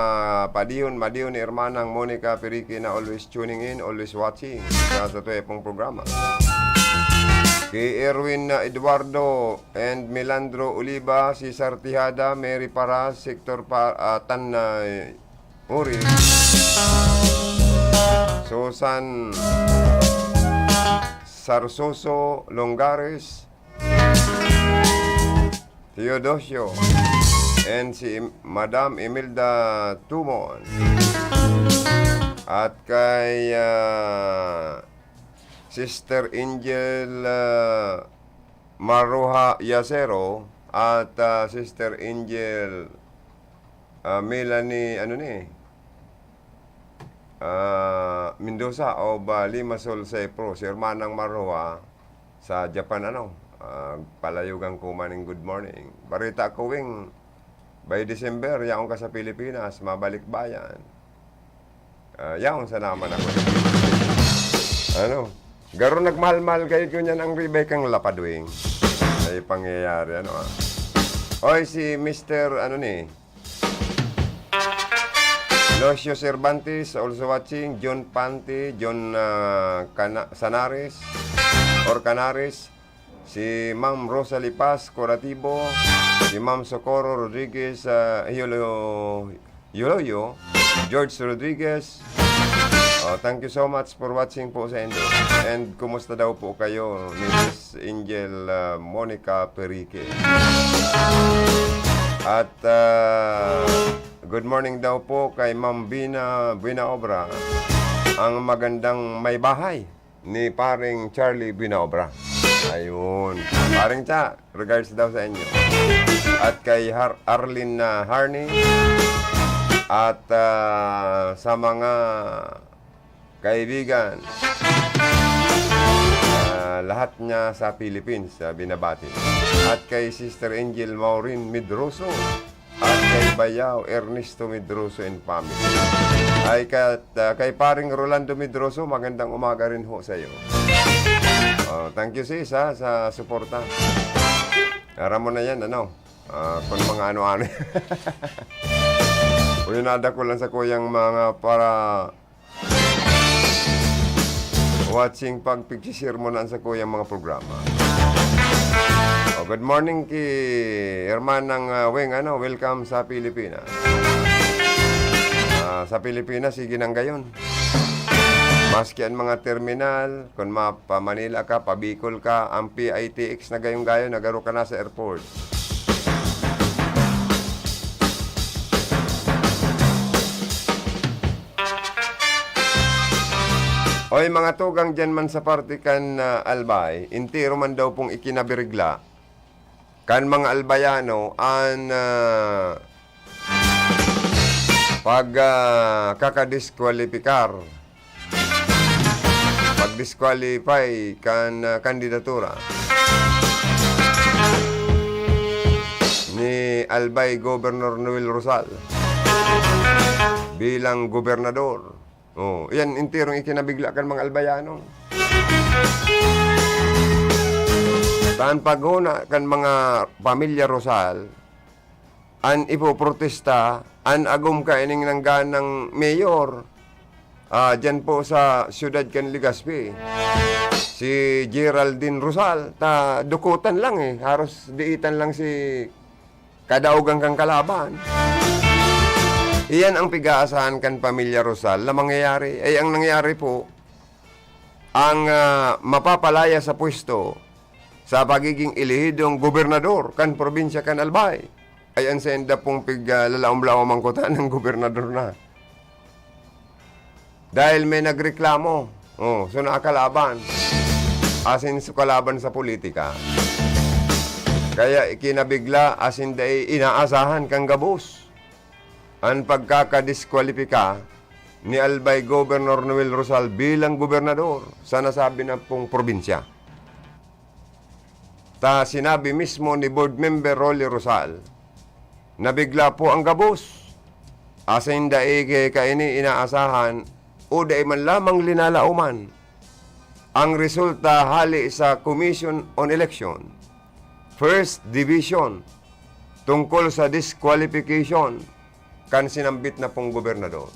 padihon, madihon ni Hermanang Monica Perique na always tuning in, always watching sa, sa tuya pong programa. Kay Erwin, ah, Eduardo and Melandro Oliva, Cesar Tejada, Mary Paras, Sector Pa-, ah, Tan, ah, Uri, Susan Sarsoso Longares, Teodosio, and si Im-, Madam Imelda Tumon. At kay, ah, Sister Angel, ah, Maruha Yacero at, ah, Sister Angel, ah, Melanie, ano ni, ah, Mendoza of, ah, Limassol, Cyprus. Si Hermanang Maruha sa Japan, ano, ah, palayogan ko man ning good morning. Bareta ko, Wing, by December, yaon ka sa Pilipinas, mabalik bayan. Ah, yaon sana man ako. Ano? Garo nagmahal-mahal kayo ko niyan ang ribay kang lapadwing. Ay pangyayari, ano, ah. Oy, si Mister, ano ni? Lucio Cervantes, also watching. John Panti, John, ah, Cana-, Sanares, or Canares. Si Ma'am Rosalie Paz Curatibo, si Ma'am Socorro Rodriguez, ah, Yolo-, Yoloyo, George Rodriguez. Oh, thank you so much for watching po sa inyo. And kumusta daw po kayo ni Miss Angel, ah, Monica Perique? At, ah, good morning daw po kay Ma'am Bina Buena Obra, ang magandang may bahay ni Paring Charlie Binaobra. Ayun. Paring Cha, regards daw sa inyo. At kay Har-, Arlene, ah, Harney. At, ah, sa mga kaibigan, ah, lahat niya sa Philippines, ah, binabati. At kay Sister Angel Maureen Medroso. At kay Bayaw Ernesto Medroso and family. Ay, kat-, ah, kay Paring Rolando Medroso, magandang umaga rin ho sa iyo. Oh, thank you, sis, ha, sa suporta. Aram mo na yan, ano? Ah, kung mga ano-ano. Uy, nadako lang sa kuyang mga para watching pag pigsi-share mo na sa kuyang mga programa. Oh, good morning ki Hermanang, ah, Weng, ano, welcome sa Pilipinas. Ah, sa Pilipinas, sige nang gayon. Maski ang mga terminal, kung ma-, pa Manila ka, pa Bicol ka, ang P I T X na gayong gayon, nagaro ka na sa airport. Oy, mga tugang diyan man sa parte kan, ah, Albay, entero man daw pong ikinabirigla kan mga Albayano an, ah, pag, ah, kakadiskwalipikar, pag-disqualify kan, ah, kandidatura ni Albay Governor Noel Rosal bilang gobernador. Oh, yan, enterong ikinabigla kan mga Albayano. Tan paghona kan mga pamilya Rosal, an ipoprotesta, an agom kaining nangganang mayor, ah, dyan po sa siyudad kan Legazpi. si Geraldine Rosal, ta dukutan lang eh. Haros diitan lang si kadaogan kan kalaban. Iyan ang pig-aasahan kan pamilya Rosal na mangyayari. Ay, ang nangyayari po, ang, ah, mapapalaya sa pwesto sa pagiging elehidong gobernador kan probinsya kan Albay ay ang senda pong pig-, ah, lalaom-laoman kuta ng gobernador na. Dahil may nagreklamo. Oh, so nakalaban. Asin so kalaban sa politika. Kaya ikinabigla asin dai inaasahan kan gabos an pagkakadiskwalipika ni Albay Governor Noel Rosal bilang gobernador sa nasabi na pong probinsya. Ta sinabi mismo ni Board Member Rolly Rosal na bigla po ang gabos. Asin dai kaini inaasahan o dai man lamang linalaoman ang resulta hale sa Commission on Election, First Division, tungkol sa disqualification kan sinambit na pong gobernador.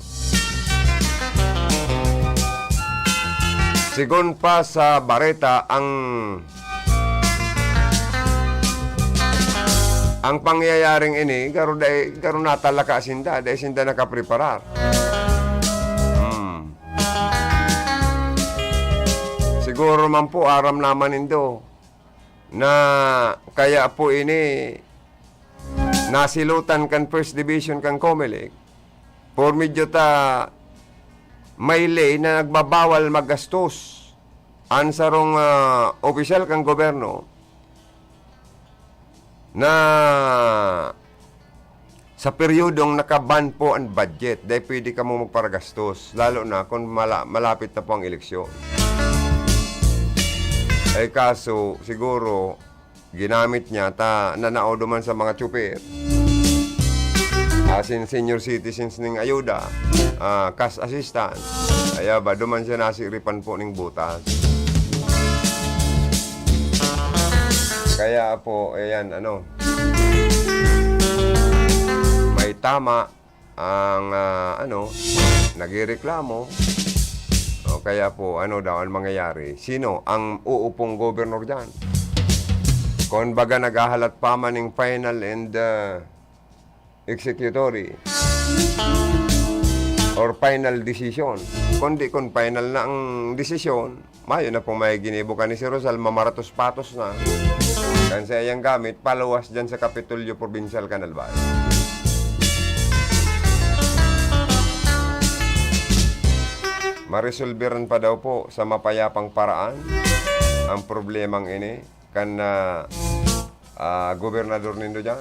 Sigon pa sa bareta, ang, ang pangyayaring ini, garo dai, garo natalaka sinda, dai sinda nakapreparar. Hmm. Siguro man po, aram naman nindo na kaya po ini nasilotan kan First Division kan Comelec, por medyo ta may ley na nagbabawal maggastos an sarong, ah, opisyal kan gobyerno na sa peryodong naka-ban po ang budget, dai pwede kamo magparagastos, lalo na kung mala-, malapit na po ang eleksyon. Ay kaso, siguro, ginamit niya ta nanao duman sa mga tsuper. Asin senior citizens ning ayuda, ah, cash assistance. Kaya ba, duman siya nasiripan po ning butas. Kaya po, ayan, ano, may tama ang, ah, ano, nagrereklamo. O kaya po, ano daw ang mangyayari? Sino ang uupong gobernador diyan? Kung baga, naghahalat pa man ning final and, ah, executory or final decision. Kundi kung final na ang desisyon, mayo na pong may ginibo kan ni si Rosal, mamaratos-patos na. Kan sa iyang gamit, paluwas dyan sa Kapitolyo Probinsyal kan Albay. Maresolberan pa daw po sa mapayapang paraan ang problemang ini kan, ah, ah, gobernador nindo dyan.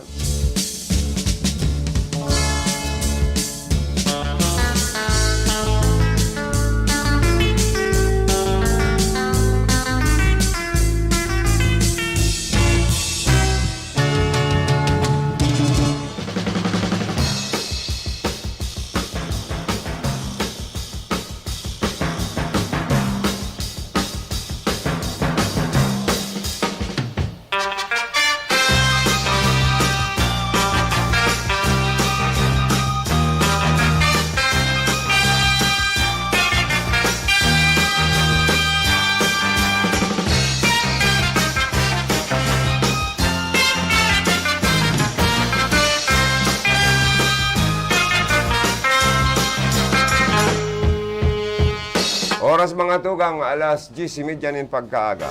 Oras, mga tugang, alas diyes y media nin pagkaaga.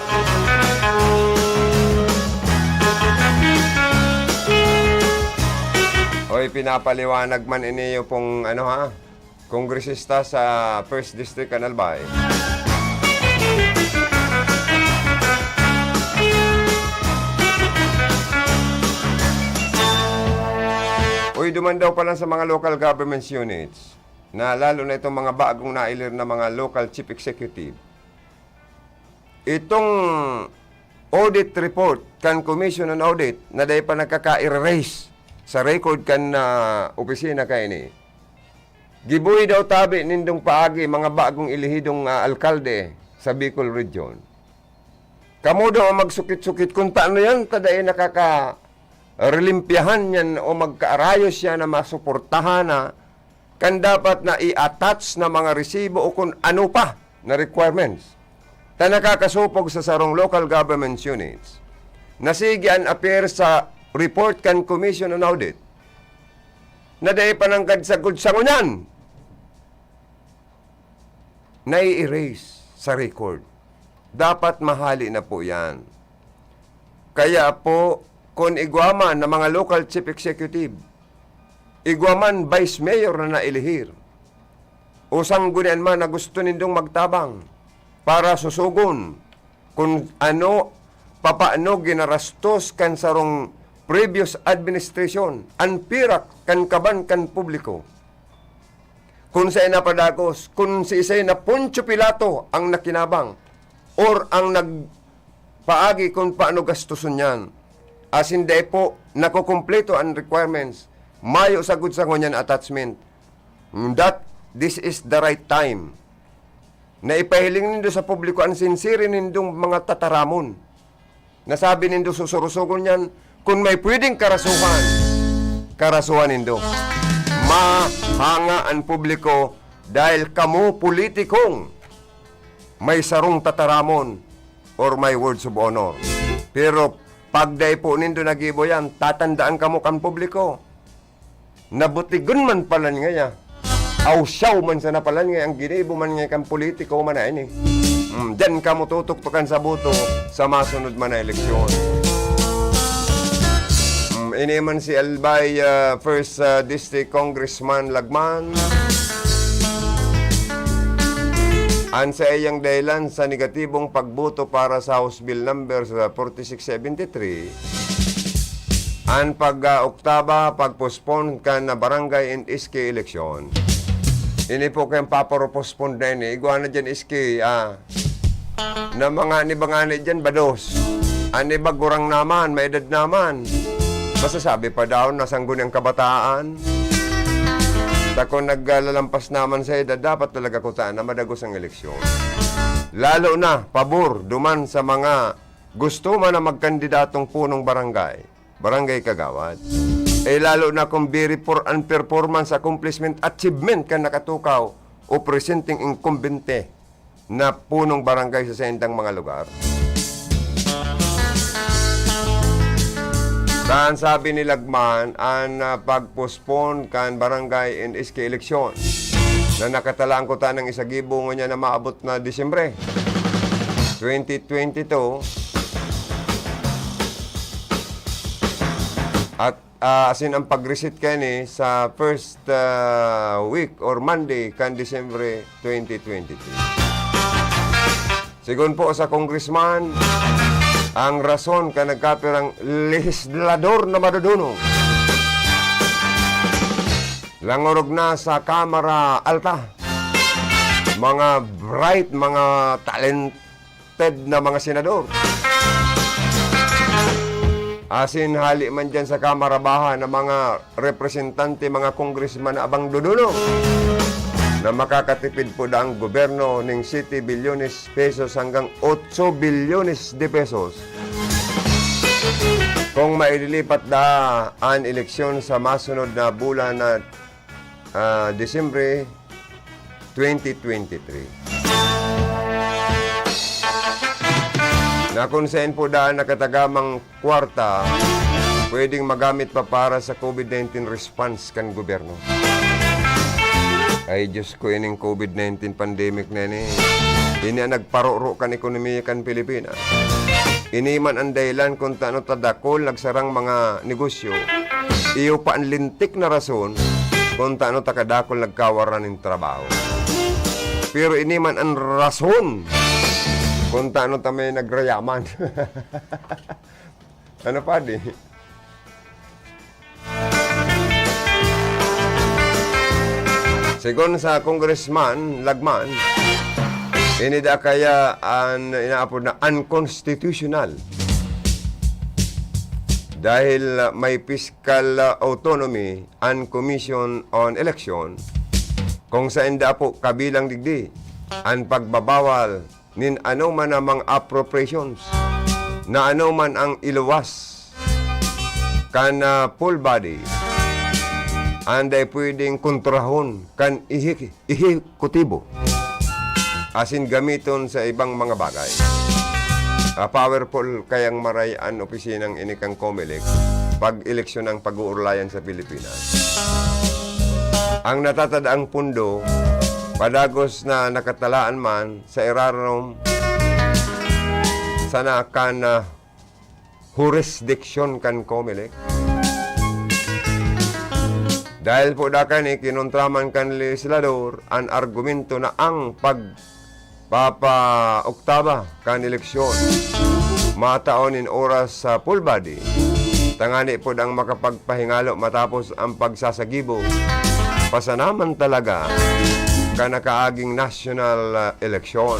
Hoy, pinapaliwanag man ini yung pong, ano, ha? Kongresista sa First District kan Albay. Uy, duman daw pala sa mga local governments units na lalo na itong mga bagong nailir na mga local chief executive. Itong audit report kan Commission on Audit na dai pa nagkaka-erase sa record kan, ah, opisina kaini. Giboy daw tabi nindong paagi, mga bagong elehidong, ah, alkalde sa Bicol Region. Kamo daw ang magsukit-sukit kung taano yan, ta dai nakaka-, relimpyahan yan o magkaarayos yan na masuportahan na kan dapat na i-attach na mga resibo o kung ano pa na requirements. ta nakakasopog sa sarong local government units, nasigi an affair sa report kan Commission on Audit, na dai pa nanggad sagkod sa ngunyan nai-erase sa record. Dapat mahali na po yan. Kaya po, kun igwa man na mga local chief executive, igwa man vice mayor na nailihir, o sanggunian man na gusto nindong magtabang para susugon kun ano, papaano ginarastos kan sarong previous administration an pirak kan kaban kan publiko. Kun saen napadagos, kun siisay na Poncio Pilato ang nakinabang or ang nagpaagi kun paano gastoson yan. Asin dai po nakukumpleto an requirements, mayo sagkod sa ngunyan attachment. That this is the right time na ipahiling nindo sa publiko an sincere nindong mga tataramon. Nasabi nindo susurusugon niyan, kun may pwedeng karasuhan, karasuhan nindo. Mahanga an publiko dahil kamo politikong may sarong tataramon or may words of honor. Pero pag dai po nindo nagibo yan, tatandaan kamo kan publiko. Nabutigon man palan ngaya. Awsyaw man sana palan ngaya ang ginibo man ngaya kan politiko man na ini. Mm, diyan kamo tutuktukan sa boto sa masunod man na eleksyon. Mm, ini man si Albay, ah, First, ah, District Congressman Lagman. An saiyang dahilan sa negatibong pagboto para sa House Bill number forty-six seventy-three, an pag, ah, oktaba, pag-postpone kan, ah, barangay and S K election. Ini po kayong paparo-postpone na ini. Igwa na dyan S K, ah, na mga ni bangani dyan, bados. An iba gurang naman, may edad naman. Masasabi pa daw na sangguni ang kabataan. Ta kun naglalampas naman sa edad, dapat talaga kutaan na madagos ang eleksyon. Lalo na, pabor, duman sa mga gusto man na magkandidatong punong barangay, barangay kagawad. Eh, lalo na kung very poor ang performance, accomplishment, achievement kan nakatukaw o presenteng inkumbente na punong barangay sa saindang mga lugar. Kan sabi ni Lagman, an, ah, pag-postpone kan barangay and S K election na nakatalaan ko tanang isa gibo ngunyan na maabot na Disyembre twenty twenty-two. At, ah, asin ang pag-reset kani sa first, ah, week or Monday kan Disyembre twenty twenty-three. Sigon po sa congressman, ang rason kan nagkapirang lehislador na madudunong, langorog na sa Kamara Alta, mga bright, mga talented na mga senador. Asin hali man dyan sa Kamara Baha na mga representante, mga congressman na abang duduno na makakatipid po daang gobyerno ning siyete bilyones pesos hanggang otso bilyones de pesos kung maililipat da an eleksyon sa masunod na bulan na, ah, Disyembre twenty twenty-three. Na kung saen po daan nakatagamang kwarta pwedeng magamit pa para sa COVID nineteen response kan gobyerno. Ay, Diyos ko, ining COVID nineteen pandemic na ini. Ini ang nagparoro kan ekonomiya kan Pilipinas. Ini man ang dahilan kung tano ta dakul nagsarang mga negosyo. Iyo pa ang lintik na rason kung tano ta kadakul nagkawaran nin trabaho. Pero ini man ang rason kung tano ta may nagrayaman. Ano, padi? Sigon sa Congressman Lagman, ini da kaya an inaapod na unconstitutional dahil may fiscal autonomy an Commission on Election kung saen da po kabilang digdi an pagbabawal nin anoman na mga appropriations na anoman ang iluwas kan, ah, full body, an dai pwedeng kontrahon kan eheki-, ehekutibo. asin gamiton sa ibang mga bagay. Ah, powerful kayang maray an opisinang ini kan Comelec pag eleksyon ang pag-uurlayan sa Pilipinas. Ang natatadaang pundo, padagos na nakatalaan man sa irarom sana kan, ah, hurisdiksyon kan Comelec. Dahil po dakani, kinontra man kan legislador an argumento na ang pagpapauktaba kan eleksyon matao nin oras sa full body, tangani po dang makapagpahingalo matapos ang pagsasagibo pa sana man talaga kan nakaaging national, ah, eleksyon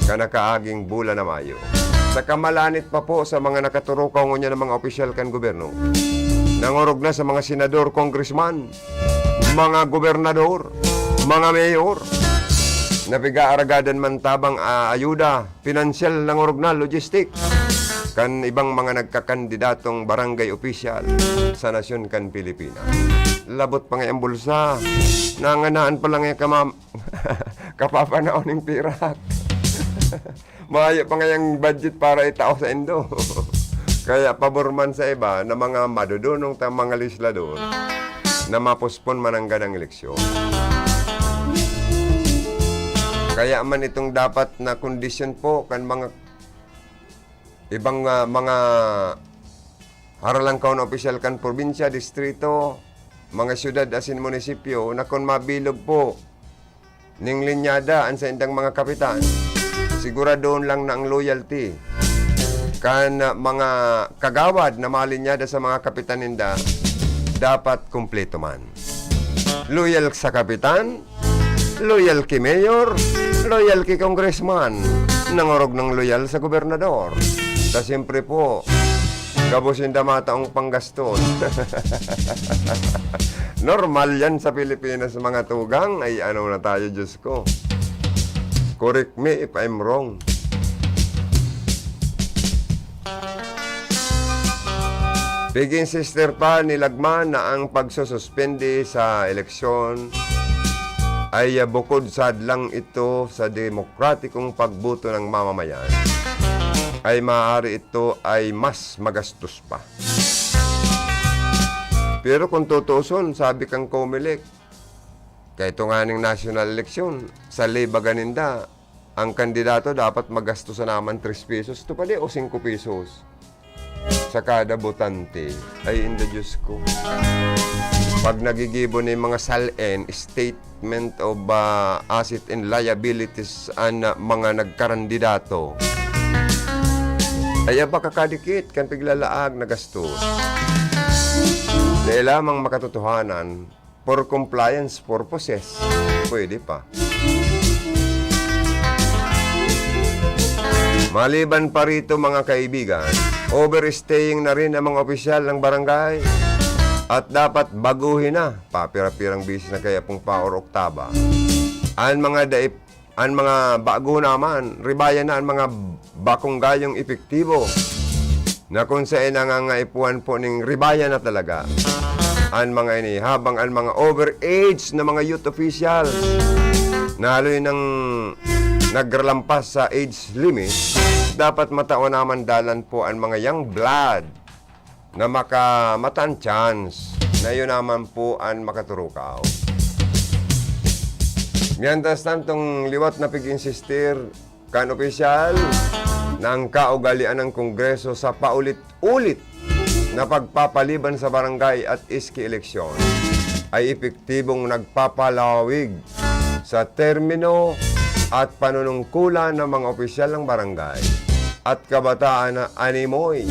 kan nakaaging bulan na Mayo. Sa kamalanit pa po sa mga nakaturukaw ngunyan ng mga opisyal kan gobyerno, nangorog na sa mga senador, congressman, mga gobernador, mga mayor, na pigaaragadan man tabang, ah, ayuda, pinansyal, nangorog na, logistic, kan ibang mga nagkakandidatong barangay opisyal sa nasyon kan Pilipinas. Labot pa nga ang bulsa, nanganaan pa lang yung kamam-, kapapanaon ning pirak. Mayo pa ngayang budget para itao sa indo. Kaya pabor man sa iba na mga madudunong ta mga legislador na mapospon man ang ganang eleksyon. Kaya man itong dapat na kondisyon po kan mga ibang, ah, mga haralangkaw na opisyal kan probinsya, distrito, mga syudad asin munisipyo na kun mabilog po ning linyada an saindang mga kapitan, siguradon lang na ang loyalty kan, ah, mga kagawad na malinyada sa mga kapitan ninda dapat kumpleto man. Loyal sa kapitan, loyal ki mayor, loyal ki congressman, nangorog ng loyal sa gobernador. Ta siyempre po, gabos ninda mataong panggastos. Normal yan sa Pilipinas, mga tugang. Ay, ano na tayo, Diyos ko. Correct me if I'm wrong. Pig-insister pa ni Lagman na ang pagsususpende sa eleksyon ay, ah, bukod sa hadlang ito sa demokratikong pagboto ng mamamayan, ay maaari ito ay mas magastos pa. Pero kung tutuuson, sabi kang Comelec, kaya ito nga ning national election, sa ley baga ninda, ang kandidato dapat magastos na naman tres pesos. Ito pa di, o singko pesos sa kada botante. Ay, inda, Diyos ko. Pag nagigibo na yung mga SALN, statement of, ah, asset and liabilities, an, ah, mga nagkarandidato, ay, aba, kakadikit kan piglalaag na gastos. Dai lamang makatotohanan, for compliance purposes, pwede pa. Maliban pa rito, mga kaibigan, overstaying na rin ang mga opisyal ng barangay at dapat baguhin na, papira-pirang beses na kaya pong pa or oktaba, ang mga daip An mga bago naman, ribayan na an mga bakong gayong epektibo, na kun saen nangangaipuhan po ning ribayan na talaga an mga ini, habang an mga overage na mga youth officials na haloy nang nagralampas sa age limit, dapat matao naman dalan po an mga young blood na maka-, mata an chance na iyo naman po an makaturukaw. Mientras tantong liwat na pig-insistir kan opisyal na ang kaugalian ng Kongreso sa paulit-ulit na pagpapaliban sa barangay at iski eleksyon ay epektibong nagpapalawig sa termino at panunungkulan ng mga opisyal ng barangay at kabataan na animoy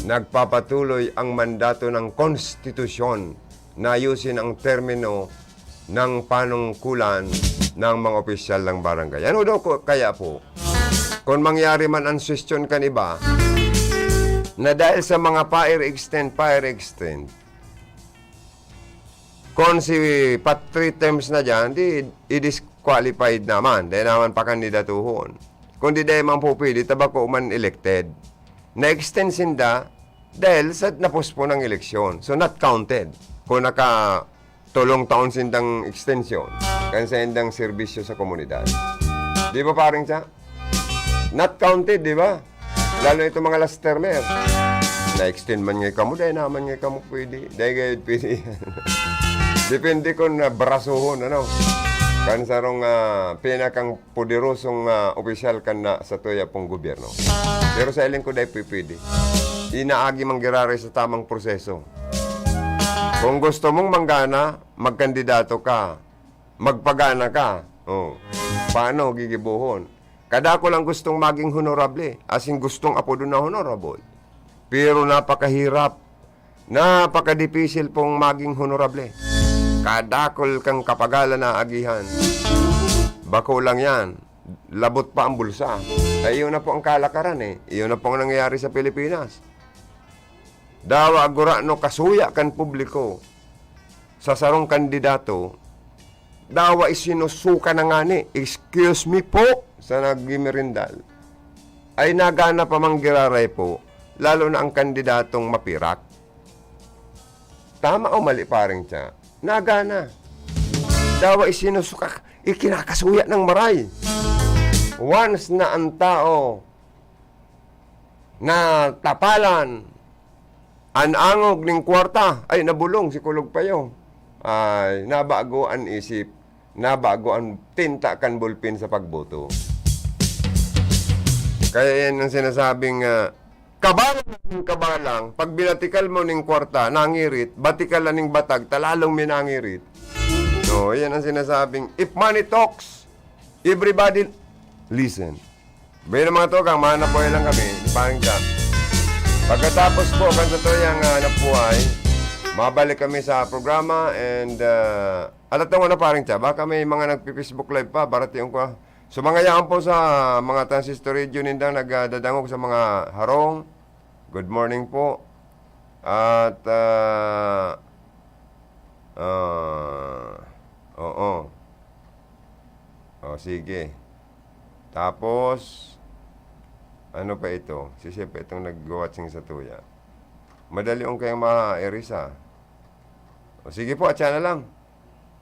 nagpapatuloy ang mandato ng konstitusyon na ayusin ang termino ng panungkulan ng mga opisyal ng barangay. Ano daw ko, kaya po, kung mangyari man ang suwestyon kan iba, na dahil sa mga fire extend, fire extend, kung si pa three terms na dyan, di i-disqualified naman, dahil naman pakandidatuhon. Kung di dahil man po pwede, tabako man elected. Na-extend sinda dahil sa napospon ang eleksyon. So, not counted kung naka tolong taon sindang extension kan sindang serbisyo sa komunidad. Di ba, pareng siya? Not counted, di ba? Lalo itong mga last termer. Na-extend man ngay kamo, dai naman ngay kamo pwede. Dai gayud pwede. Depende kung, ah, brasohon, ano? Kan sarong, ah, pinakang poderosong, ah, opisyal kan na sa tuya pong gobyerno. Pero sa hiling ko, dai pwede. Inaagi man giraray sa tamang proseso. Kung gusto mong manggana, magkandidato ka. Magpagana ka. Oh. Paano gigibohon? Kadakul ang gustong maging honorable, as in gustong apodon na honorable. Pero napakahirap, napakadipisil pong maging honorable. Kadakul kang kapagalan na agihan. Bako lang yan. Labot pa ang bulsa. Ay, iyon na po ang kalakaran eh. Iyon na po ang nangyayari sa Pilipinas. Dawa gurano kasuya kan publiko sa sarong kandidato, dawa isinusuka na ngani, "Excuse me po," sa nagmimerindal. Ay nagana pa man giraray po, lalo na ang kandidatong mapirak. Tama o mali, pareng siya? Nagana. Dawa isinusuka, ikinakasuya ng maray. Once na ang tao natapalan an angog ning kwarta, ay, nabulong si Kulog Payo. Ay, nabago an isip, nabago an tinta kan bulpin sa pagboto. Kaya yan ang sinasabing, ah, kabalang ning kabalang, pag binatikal mo ning kwarta, nangirit, batikal na ning batag, talalong minangirit. No, yan ang sinasabing, if money talks, everybody listen. Bueno, mga tugang, mahanap buhay lang kami ni Pareng Chang. Pagkatapos po, kan sa tuyang, ah, hanap buhay, mabalik kami sa programa and, ah, alatong ano, Pareng Chang, baka may mga nagpi-Facebook Live pa, baratiyon ko, ah. So, mga yaon po sa mga transistor radio nindang nagdadangog sa mga harong, good morning po. At, ah, ah, oo. O, sige. Tapos, ano pa ito? Si Chef itong nag-watching sa tuya. Madali kayong ma-erase, ah. O, sige po, at siya na lang.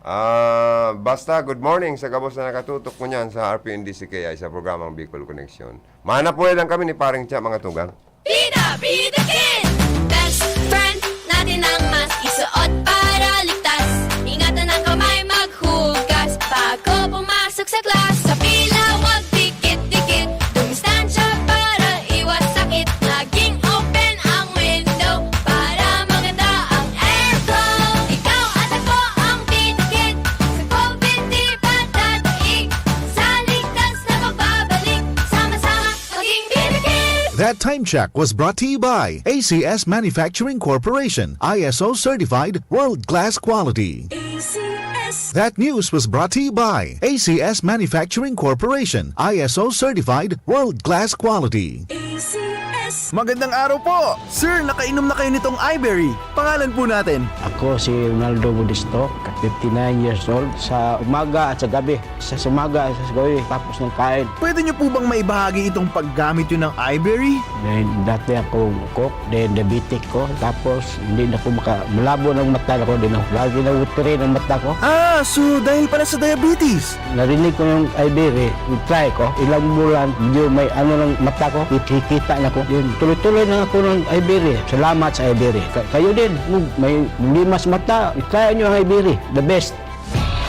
Ah, basta, good morning sa gabos na nakatutok mo niyan sa R P N D C K I sa programang Bicol Connection. Mahanap buhay lang kami ni Pareng Cha, mga tugang. Bida, Bida Kid! Best friend natin ang mask, isuot para ligtas. Ingatan ang kamay, maghugas bago pumasok sa class. Sa pila, wag dikit-dikit. Dumistansya para iwas sakit. Maging open ang window para maganda ang aircon. Ikaw at ako ang Bida Kid. Sa COVID, di ba dadaig? Sa ligtas na pagbabalik. Sama-sama maging Bida Kid! That time check was brought to you by A C S Manufacturing Corporation, I S O certified, world-class quality. A C S. That news was brought to you by A C S Manufacturing Corporation, I S O certified, world-class quality. A C S. Magandang araw po! Sir, nakainom na kayo nitong Iberry. Pangalan po natin? Ako si Ronaldo Modesto, fifty-nine years old. Sa umaga at sa gabi, sa umaga at sa gabi, tapos ng kain. Pwede niyo po bang maibahagi itong paggamit niyo ng Iberry? Then, dati akong coke, then diabetic ko. Tapos, hindi na ko maka-, malabo ng mata ko, din ako. Lagi na watery ng mata ko. Ah, so dahil pala sa diabetes? Narinig ko yung Iberry, try ko. Ilang bulan, medyo may ano ng mata ko, kikita na ko. Yun, tuloy-tuloy na ako ng Iberry. Salamat sa Iberry. Ka-, kayo din, kung may problema sa mata, i-try nyo ang Iberry. The best.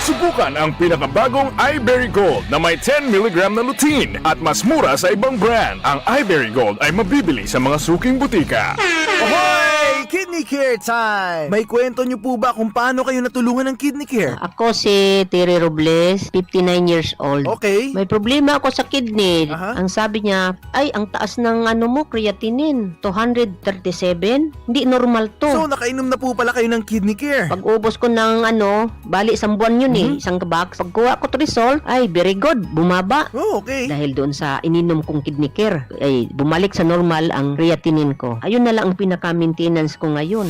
Subukan ang pinakabagong Iberry Gold na may ten milligram na lutein at mas mura sa ibang brand. Ang Iberry Gold ay mabibili sa mga suking butika. Ahoy! Kidney Care Time! May kwento nyo po ba kung paano kayo natulungan ng Kidney Care? Ako si Terry Robles, fifty-nine years old. Okay. May problema ako sa kidney. Aha. Ang sabi niya, "Ay, ang taas ng ano mo, creatinine, two hundred thirty-seven. Hindi normal to." So, nakainom na po pala kayo ng Kidney Care? Pag-ubos ko ng ano, bali isang buwan yun eh, Mhm. isang box. Pagkuha ko Trisol, ay, very good, bumaba. Oh, okay. Dahil doon sa ininom kong Kidney Care, ay, bumalik sa normal ang creatinine ko. Ayun na lang ang pinaka-maintenance ko ngayon.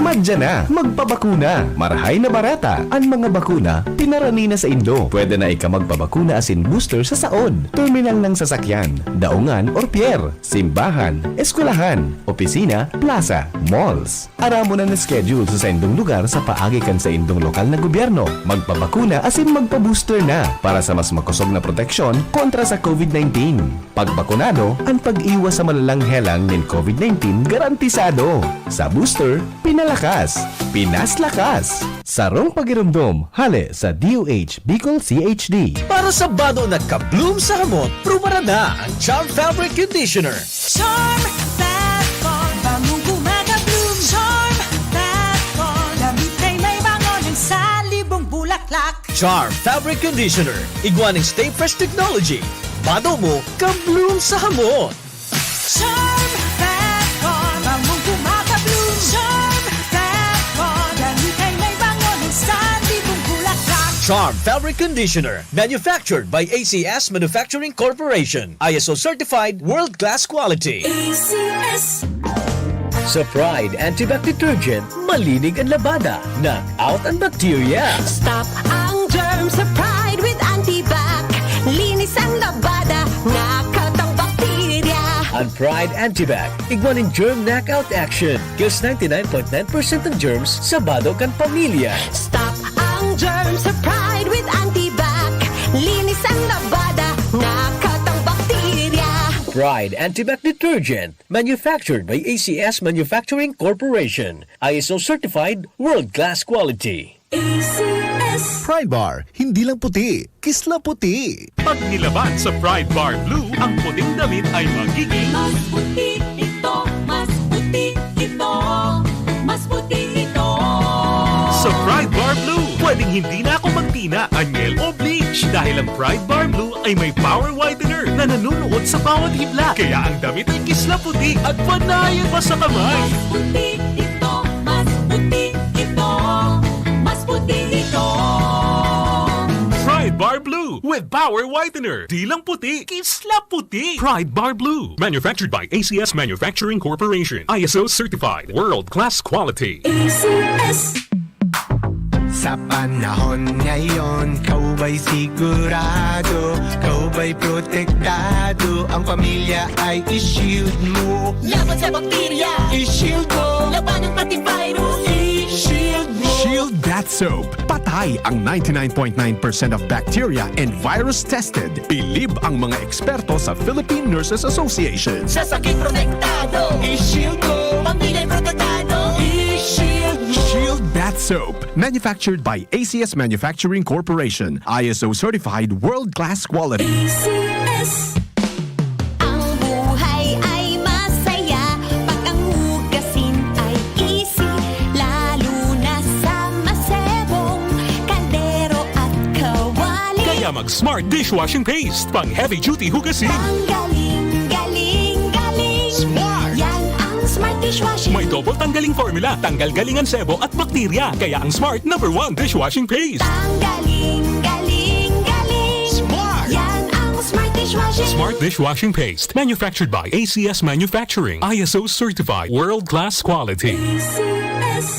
Madya na! Magpabakuna! Marahay na bareta! An mga bakuna, pinarani na saindo. Pwede na ika magpabakuna asin booster sa saod, terminal ng sasakyan, daungan or pier, simbahan, eskwelahan, opisina, plaza, malls. Aramon an schedule sa saindong lugar sa paagi kan saindong lokal na gobyerno. Magpabakuna asin magpa-booster na para sa mas makosog na proteksyon kontra sa COVID nineteen. Pagbakunado, an pag-iwas sa malalang helang nin COVID nineteen garantisado. Sa booster, pinalakas, pinaslakas. Sarong pagiromdom, hale sa D O H Bicol C H D. Para sa bado na ka-bloom sa hamot, prubaran na ang Charm Fabric Conditioner. Charm Fat Con, bangong gumagabloom. Charm Fat Con, damit ay may bango ng salibong bulaklak. Charm Fabric Conditioner, igwa ning Stay Fresh Technology. Bado mo, ka-bloom sa hamot. Charm Fat Con, bangong gumagabloom. Charm Fat Con, damit ay may bango ng salibong bulaklak. Charm Fabric Conditioner, manufactured by A C S Manufacturing Corporation. I S O certified, world-class quality. A C S. Sa Pride Antibac Detergent, malinig an labada, knock out an bacteria. Stop ang germ sa Pride with Antibac. Linis ang labada, knock out ang bakterya. An Pride Antibac, igwa nin germ knockout action. Kills ninety-nine point nine percent ng germs sa bado kan pamilya. Stop ang germ sa Pride with Antibac. Linis ang labada, knock out ang bakterya. Pride Antibac Detergent, manufactured by A C S Manufacturing Corporation. I S O certified, world-class quality. A C S. Pride Bar, hindi lang puti, kisla puti. Pag nilaban sa Pride Bar Blue, ang puting damit ay magiging Mas puti ito, mas puti ito, mas puti ito. Sa Pride Bar Blue, pwedeng hindi na ako magtina, anyel o bleach dahil ang Pride Bar Blue ay may power whitener na nanunuot sa bawat hibla. Kaya ang damit ay kisla puti at panayan pa sa kamay. Mas puti ito, mas puti ito, mas puti ito. Pride Bar Blue with power whitener. Di lang puti, kisla puti. Pride Bar Blue. Manufactured by A C S Manufacturing Corporation. I S O certified. World class quality. A C S. Sa panahon ngayon, ikaw ba'y sigurado? Ikaw ba'y protektado? Ang pamilya ay i-shield mo. Laban sa bakterya, I-shield mo. Labanan pati virus, i-shield mo. Shield Bath Soap. Patay ang ninety-nine point nine percent of bacteria and virus tested. Bilib ang mga eksperto sa Philippine Nurses Association. Sa sakit protektado, I-shield mo. Pamilya'y protektado, i-shield mo. Shield Bath Soap. Manufactured by A C S Manufacturing Corporation. I S O certified world-class quality. A C S. Ang buhay ay masaya pag ang hugasin ay easy, lalo na sa masebong kaldero at kawali. Kaya mag Smart Dishwashing Paste. Pang heavy duty hugasin. Ang galing, galing, galing. Smart! Yan ang Smart Dishwashing. May double tanggaling formula. Tanggal galing ang sebo at bakterya. Kaya ang Smart number one dishwashing paste. Ang galing, galing, galing. Smart! Yan ang Smart Dishwashing. Smart dishwashing paste. Manufactured by A C S Manufacturing. I S O certified. World class quality.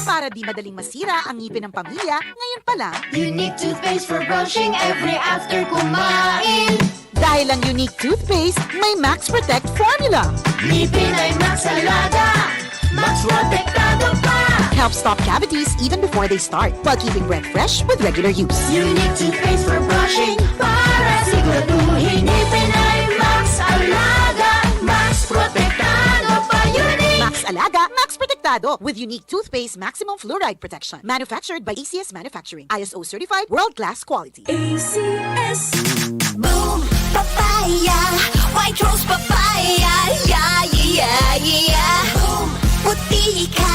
Para di madaling masira ang ngipin ng pamilya, ngayon pa lang. Unique toothpaste for brushing every after kumain. Dahil ang Unique Toothpaste may Max Protect Formula. Ngipin ay Max Alaga, Max Protektado pa. Helps stop cavities even before they start, while keeping breath fresh with regular use. Unique toothpaste for brushing para siguraduhin ngipin ay Max Alaga, Max Protektado pa. Unique! Max Alaga, Max Protektado with Unique Toothpaste Maximum Fluoride Protection. Manufactured by A C S Manufacturing. I S O certified, world-class quality. A C S. Boom! Papaya! White Rose Papaya! Yeah, yeah, yeah, yeah! Boom! Puti ka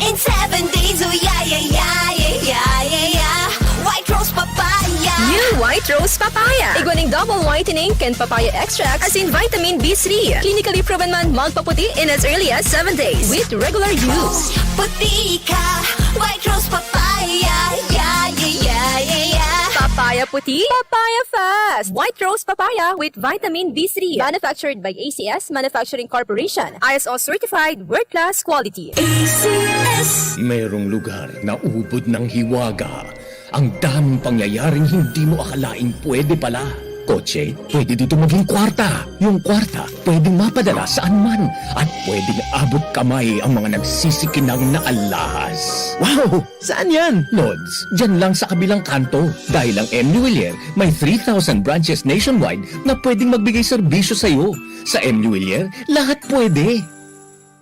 in seven days! Oh, yeah, yeah, yeah, yeah, yeah, yeah, yeah! White Rose Papaya! New White Rose Papaya. Igwa ning double whitening kan papaya extract, asin vitamin B three. Clinically proven man magpaputi in as early as seven days with regular use. Puti ka! White Rose Papaya! Yeah, yeah, yeah, yeah, yeah! Papaya Papaya Fest! White Rose Papaya with Vitamin B three. Manufactured by A C S Manufacturing Corporation. I S O certified, world-class quality. A C S. Merong lugar na ubod ng hiwaga. Ang daming pangyayaring hindi mo akalaing pwede pala. Kotse, pwede dito maging kwarta. Yung kwarta, pwedeng mapadala saan man. At pwedeng abot kamay ang mga nagsisikinang na alahas. Wow! Saan yan? Lods, dyan lang sa kabilang kanto. Dahil ang M U Lhuillier may three thousand branches nationwide na pwedeng magbigay serbisyo sa'yo. Sa M U Lhuillier, lahat pwede.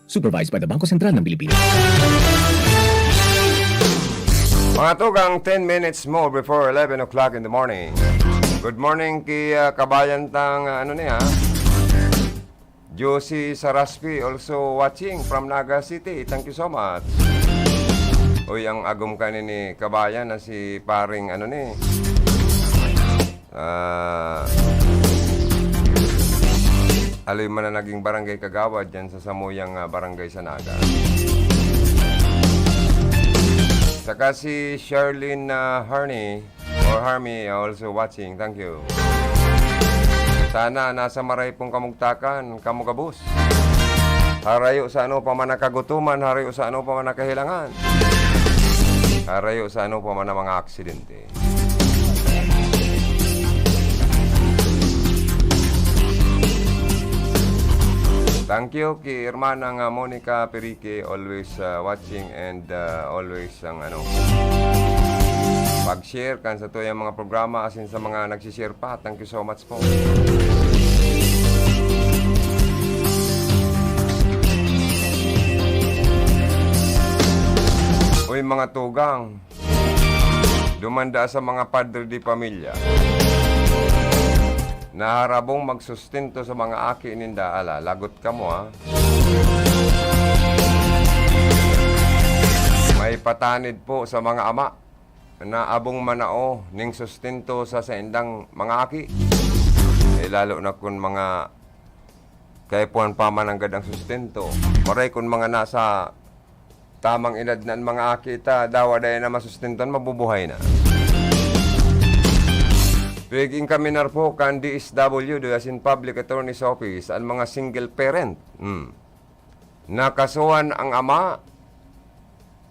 Supervised by the Bangko Sentral ng Pilipinas. Mga tugang, ten minutes more before eleven o'clock in the morning. Good morning ki, ah, kabayan tang, ah, ano niya, Josie Saraspi, also watching from Naga City. Thank you so much. Uy, ang agom ka ni, ni kabayan na si paring ano ni, ah, aloy man na naging barangay kagawad dyan sa samuyang, ah, barangay sa Naga. Saka si Charlene, ah, Harney, or Harmy, also watching. Thank you. Sana nasa maray pong kamugtakan, kamo gabos. Harayo sa ano pa man nakagutuman, harayo sa ano pa man nakahilangan. Harayo sa ano pa man ang mga aksidente. Thank you ki Hermana nga Monica Perique, always, uh, watching and, uh, always ang ano, pag-share kan sa tuyang mga programa asin sa mga nagsi-share pa. Thank you so much po. Uy, mga tugang, dumanda sa mga padre de pamilya na harabong magsustento sa mga aki ninda. Ala, lagot kamo, ha? May patanid po sa mga ama na abong manao ning sustento sa saindang mga aki. Eh, lalo na kun mga kaipuhan pa man nanggad ang sustento. Maray kun mga nasa tamang edad na an mga aki ta, dawa dai na masustentan, mabubuhay na. Pig-inkaminar po kan D S W D, as in Public Attorney's Office, an mga single parent. Hmm. Nakasuhan ang ama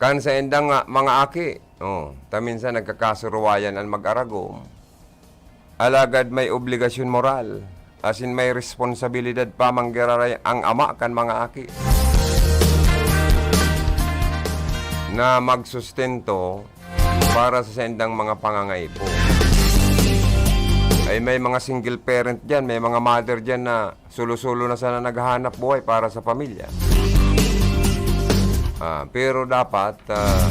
kan saindang, ah, mga aki. Oh, ta minsan nagkakasuruwayan an mag-aragom. Alagad may obligasyon moral, asin may responsabilidad pa man giraray ang ama kan mga aki na magsustento para sa saindang mga pangangaipo. Ay, may mga single parent diyan, may mga mother diyan na solo-solo na sana naghahanap buhay para sa pamilya. Ah, pero dapat, ah,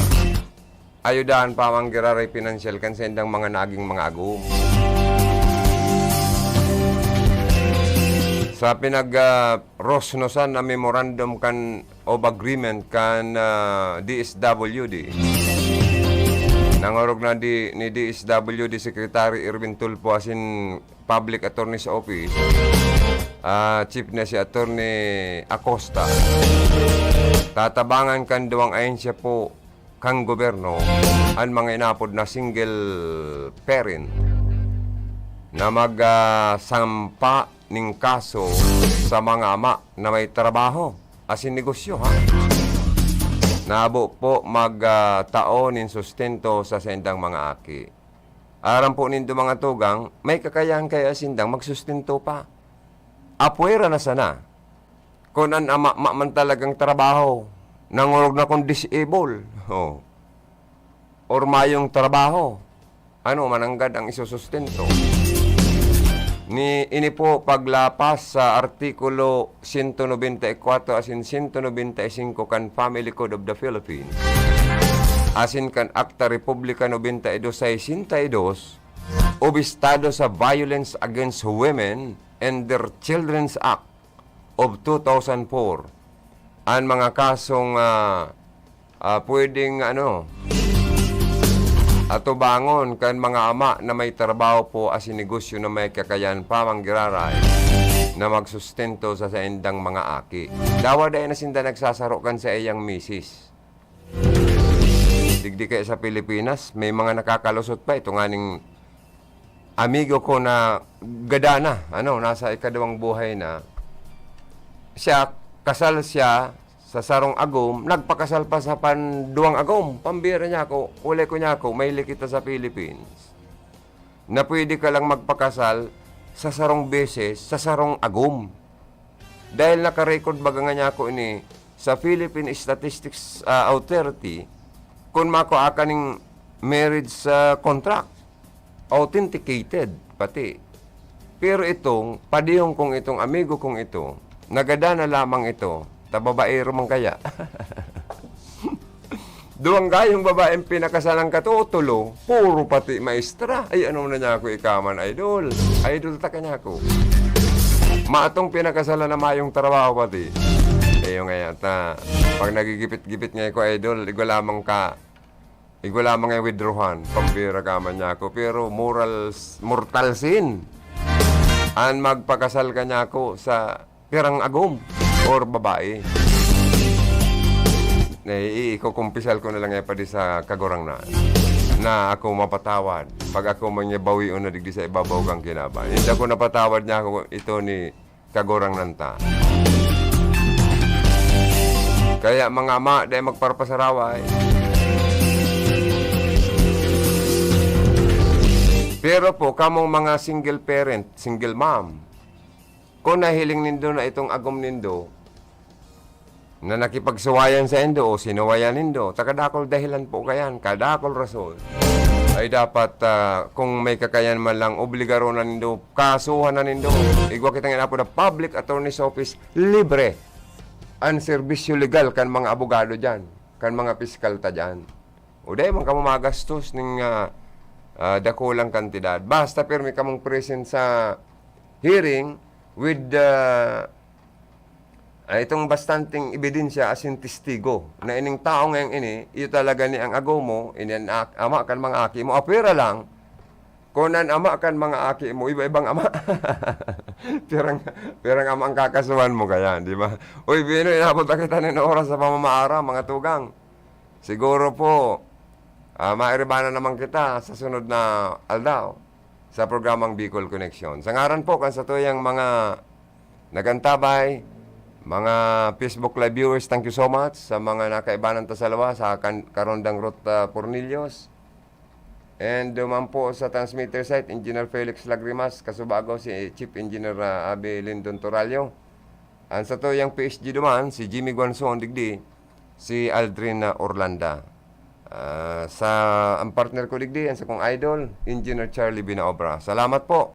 ayudahan pa man giraray pinansyal kan saindang mga naging mga agom. Sa pinag, ah, rosnosan na memorandum kan, of agreement kan, ah, D S W D, nangorog na di, ni D S W D Secretary Erwin Tulfo asin Public Attorney's Office, ah, Chief na si Attorney Acosta. Tatabangan kan duwang ahensya po kan gobyerno an mga inapod na single parent na mag, ah, sampa ning kaso sa mga ama na may trabaho asin negosyo, ha? Nabo po mag, ah, tao nin sustento sa saindang mga aki. Aram po nindo, mga tugang, may kakayahan kaya sindang magsustento pa. Apwera na sana. Kun an ama, ma man talagang trabaho, nangorog na kun disable, oh, or mayong trabaho, ano mananggad ang isusustento? Ni, ini po paglapas sa Artikulo sento nobenta y kwatro asin sento nobenta y singko kan Family Code of the Philippines, asin kan Akta Republika nobenta y dos sesenta y dos, obistado sa Violence Against Women and Their Children's Act of two thousand four, an mga kasong, ah, ah, pwedeng, ano, atubangon kan mga ama na may trabaho po asin negosyo na may kakayahan pa man giraray na magsustento sa saindang mga aki. Dawa dai na sinda nagsasaro kan saiyang misis. Digdi kaya sa Pilipinas, may mga nakakalusot pa. Ito nga ning amigo ko na gada na, ano, nasa ikaduwang buhay na, siya, kasal siya sa sarong agom, nagpakasal pa sa panduwang agom. Pambira niya ako, ulay ko niya ako, may likita sa Philippines na pwede ka lang magpakasal sa sarong beses, sa sarong agom. Dahil naka-record baga nga niya ako ini sa Philippine Statistics ah, Authority, kun makua ka ning marriage ah, contract, authenticated pati. Pero itong padihon kong itong amigo kong ito, nagada na lamang ito, tababaero man kaya. Duwang gayong babaeng pinakasalan katutulo, puro pati maestra. Ay, ano na niya ako ikaman, idol? Idol ta ka niya ako. Matong pinakasalan na mayong trabaho pati. Iyo nga yata. Pag nagigipit-gipit nga ako, idol, igwa lamang ka. Igwa lamang nga withdrawhan. Pambira ka man niya ako. Pero moral, mortal sin. An magpakasal ka niya ako sa pirang agom or babae. Eh, i- ikukumpisal ko na lang eh, padi sa Kagurangnan na ako mapatawad pag ako man niya bawion na digdi sa ibabaw kang kinaban. Hindi ako napatawad niya ako ito ni Kagurangnan ta. Kaya mga ama, dahil magparpasaraway. Pero po, kamong mga single parent, single mom, kung nahiling nindo na itong agom nindo, na nakipagsuwayan saindo o sinuwayan nindo, ta kadakul dahilan po kayan, kadakul rason, ay dapat, ah, kung may kakayan man lang, obligaron na nindo, kasuhan na nindo. Igwa kita nga inaapod na public attorney's office, libre an serbisyo legal kan mga abogado diyan, kan mga piskal ta diyan. O dai man kamo magastos ning, ah, ah, dakulang kantidad. Basta pirmi kamong present sa hearing with the, ah, itong bastanteng ebidensya asin testigo na ining tao ngayong ini, iyo talaga ni ang agomo, ini an ak- ama kan mga aki mo. Apwera lang, kun an ama kan mga aki mo, iba-ibang ama. Pirang, pirang ama ang kakasuhan mo kaya, di ba? Uy, Bino, inabot na kita nin oras sa pamamaara, mga tugang. Siguro po, ah, mairibanan naman kita sa sunod na aldaw sa programang Bicol Connection. Sa ngaran po kan satuyang mga nagantabay, mga Facebook Live viewers, thank you so much. Sa mga nakaibanan ta sa lawas, sa kan, Karondang Ruth ah, Pornillos. And duman po sa transmitter site, Engineer Felix Lagrimas, kasubago si Chief Engineer ah, Abe Lindon Torallo. Ang satuyang P S G duman, si Jimmy Guanzon digdi, si Aldrin ah, Orlanda. Ah, sa ang partner ko digdi, ang sakong idol, Engineer Charlie Binaobra. Salamat po.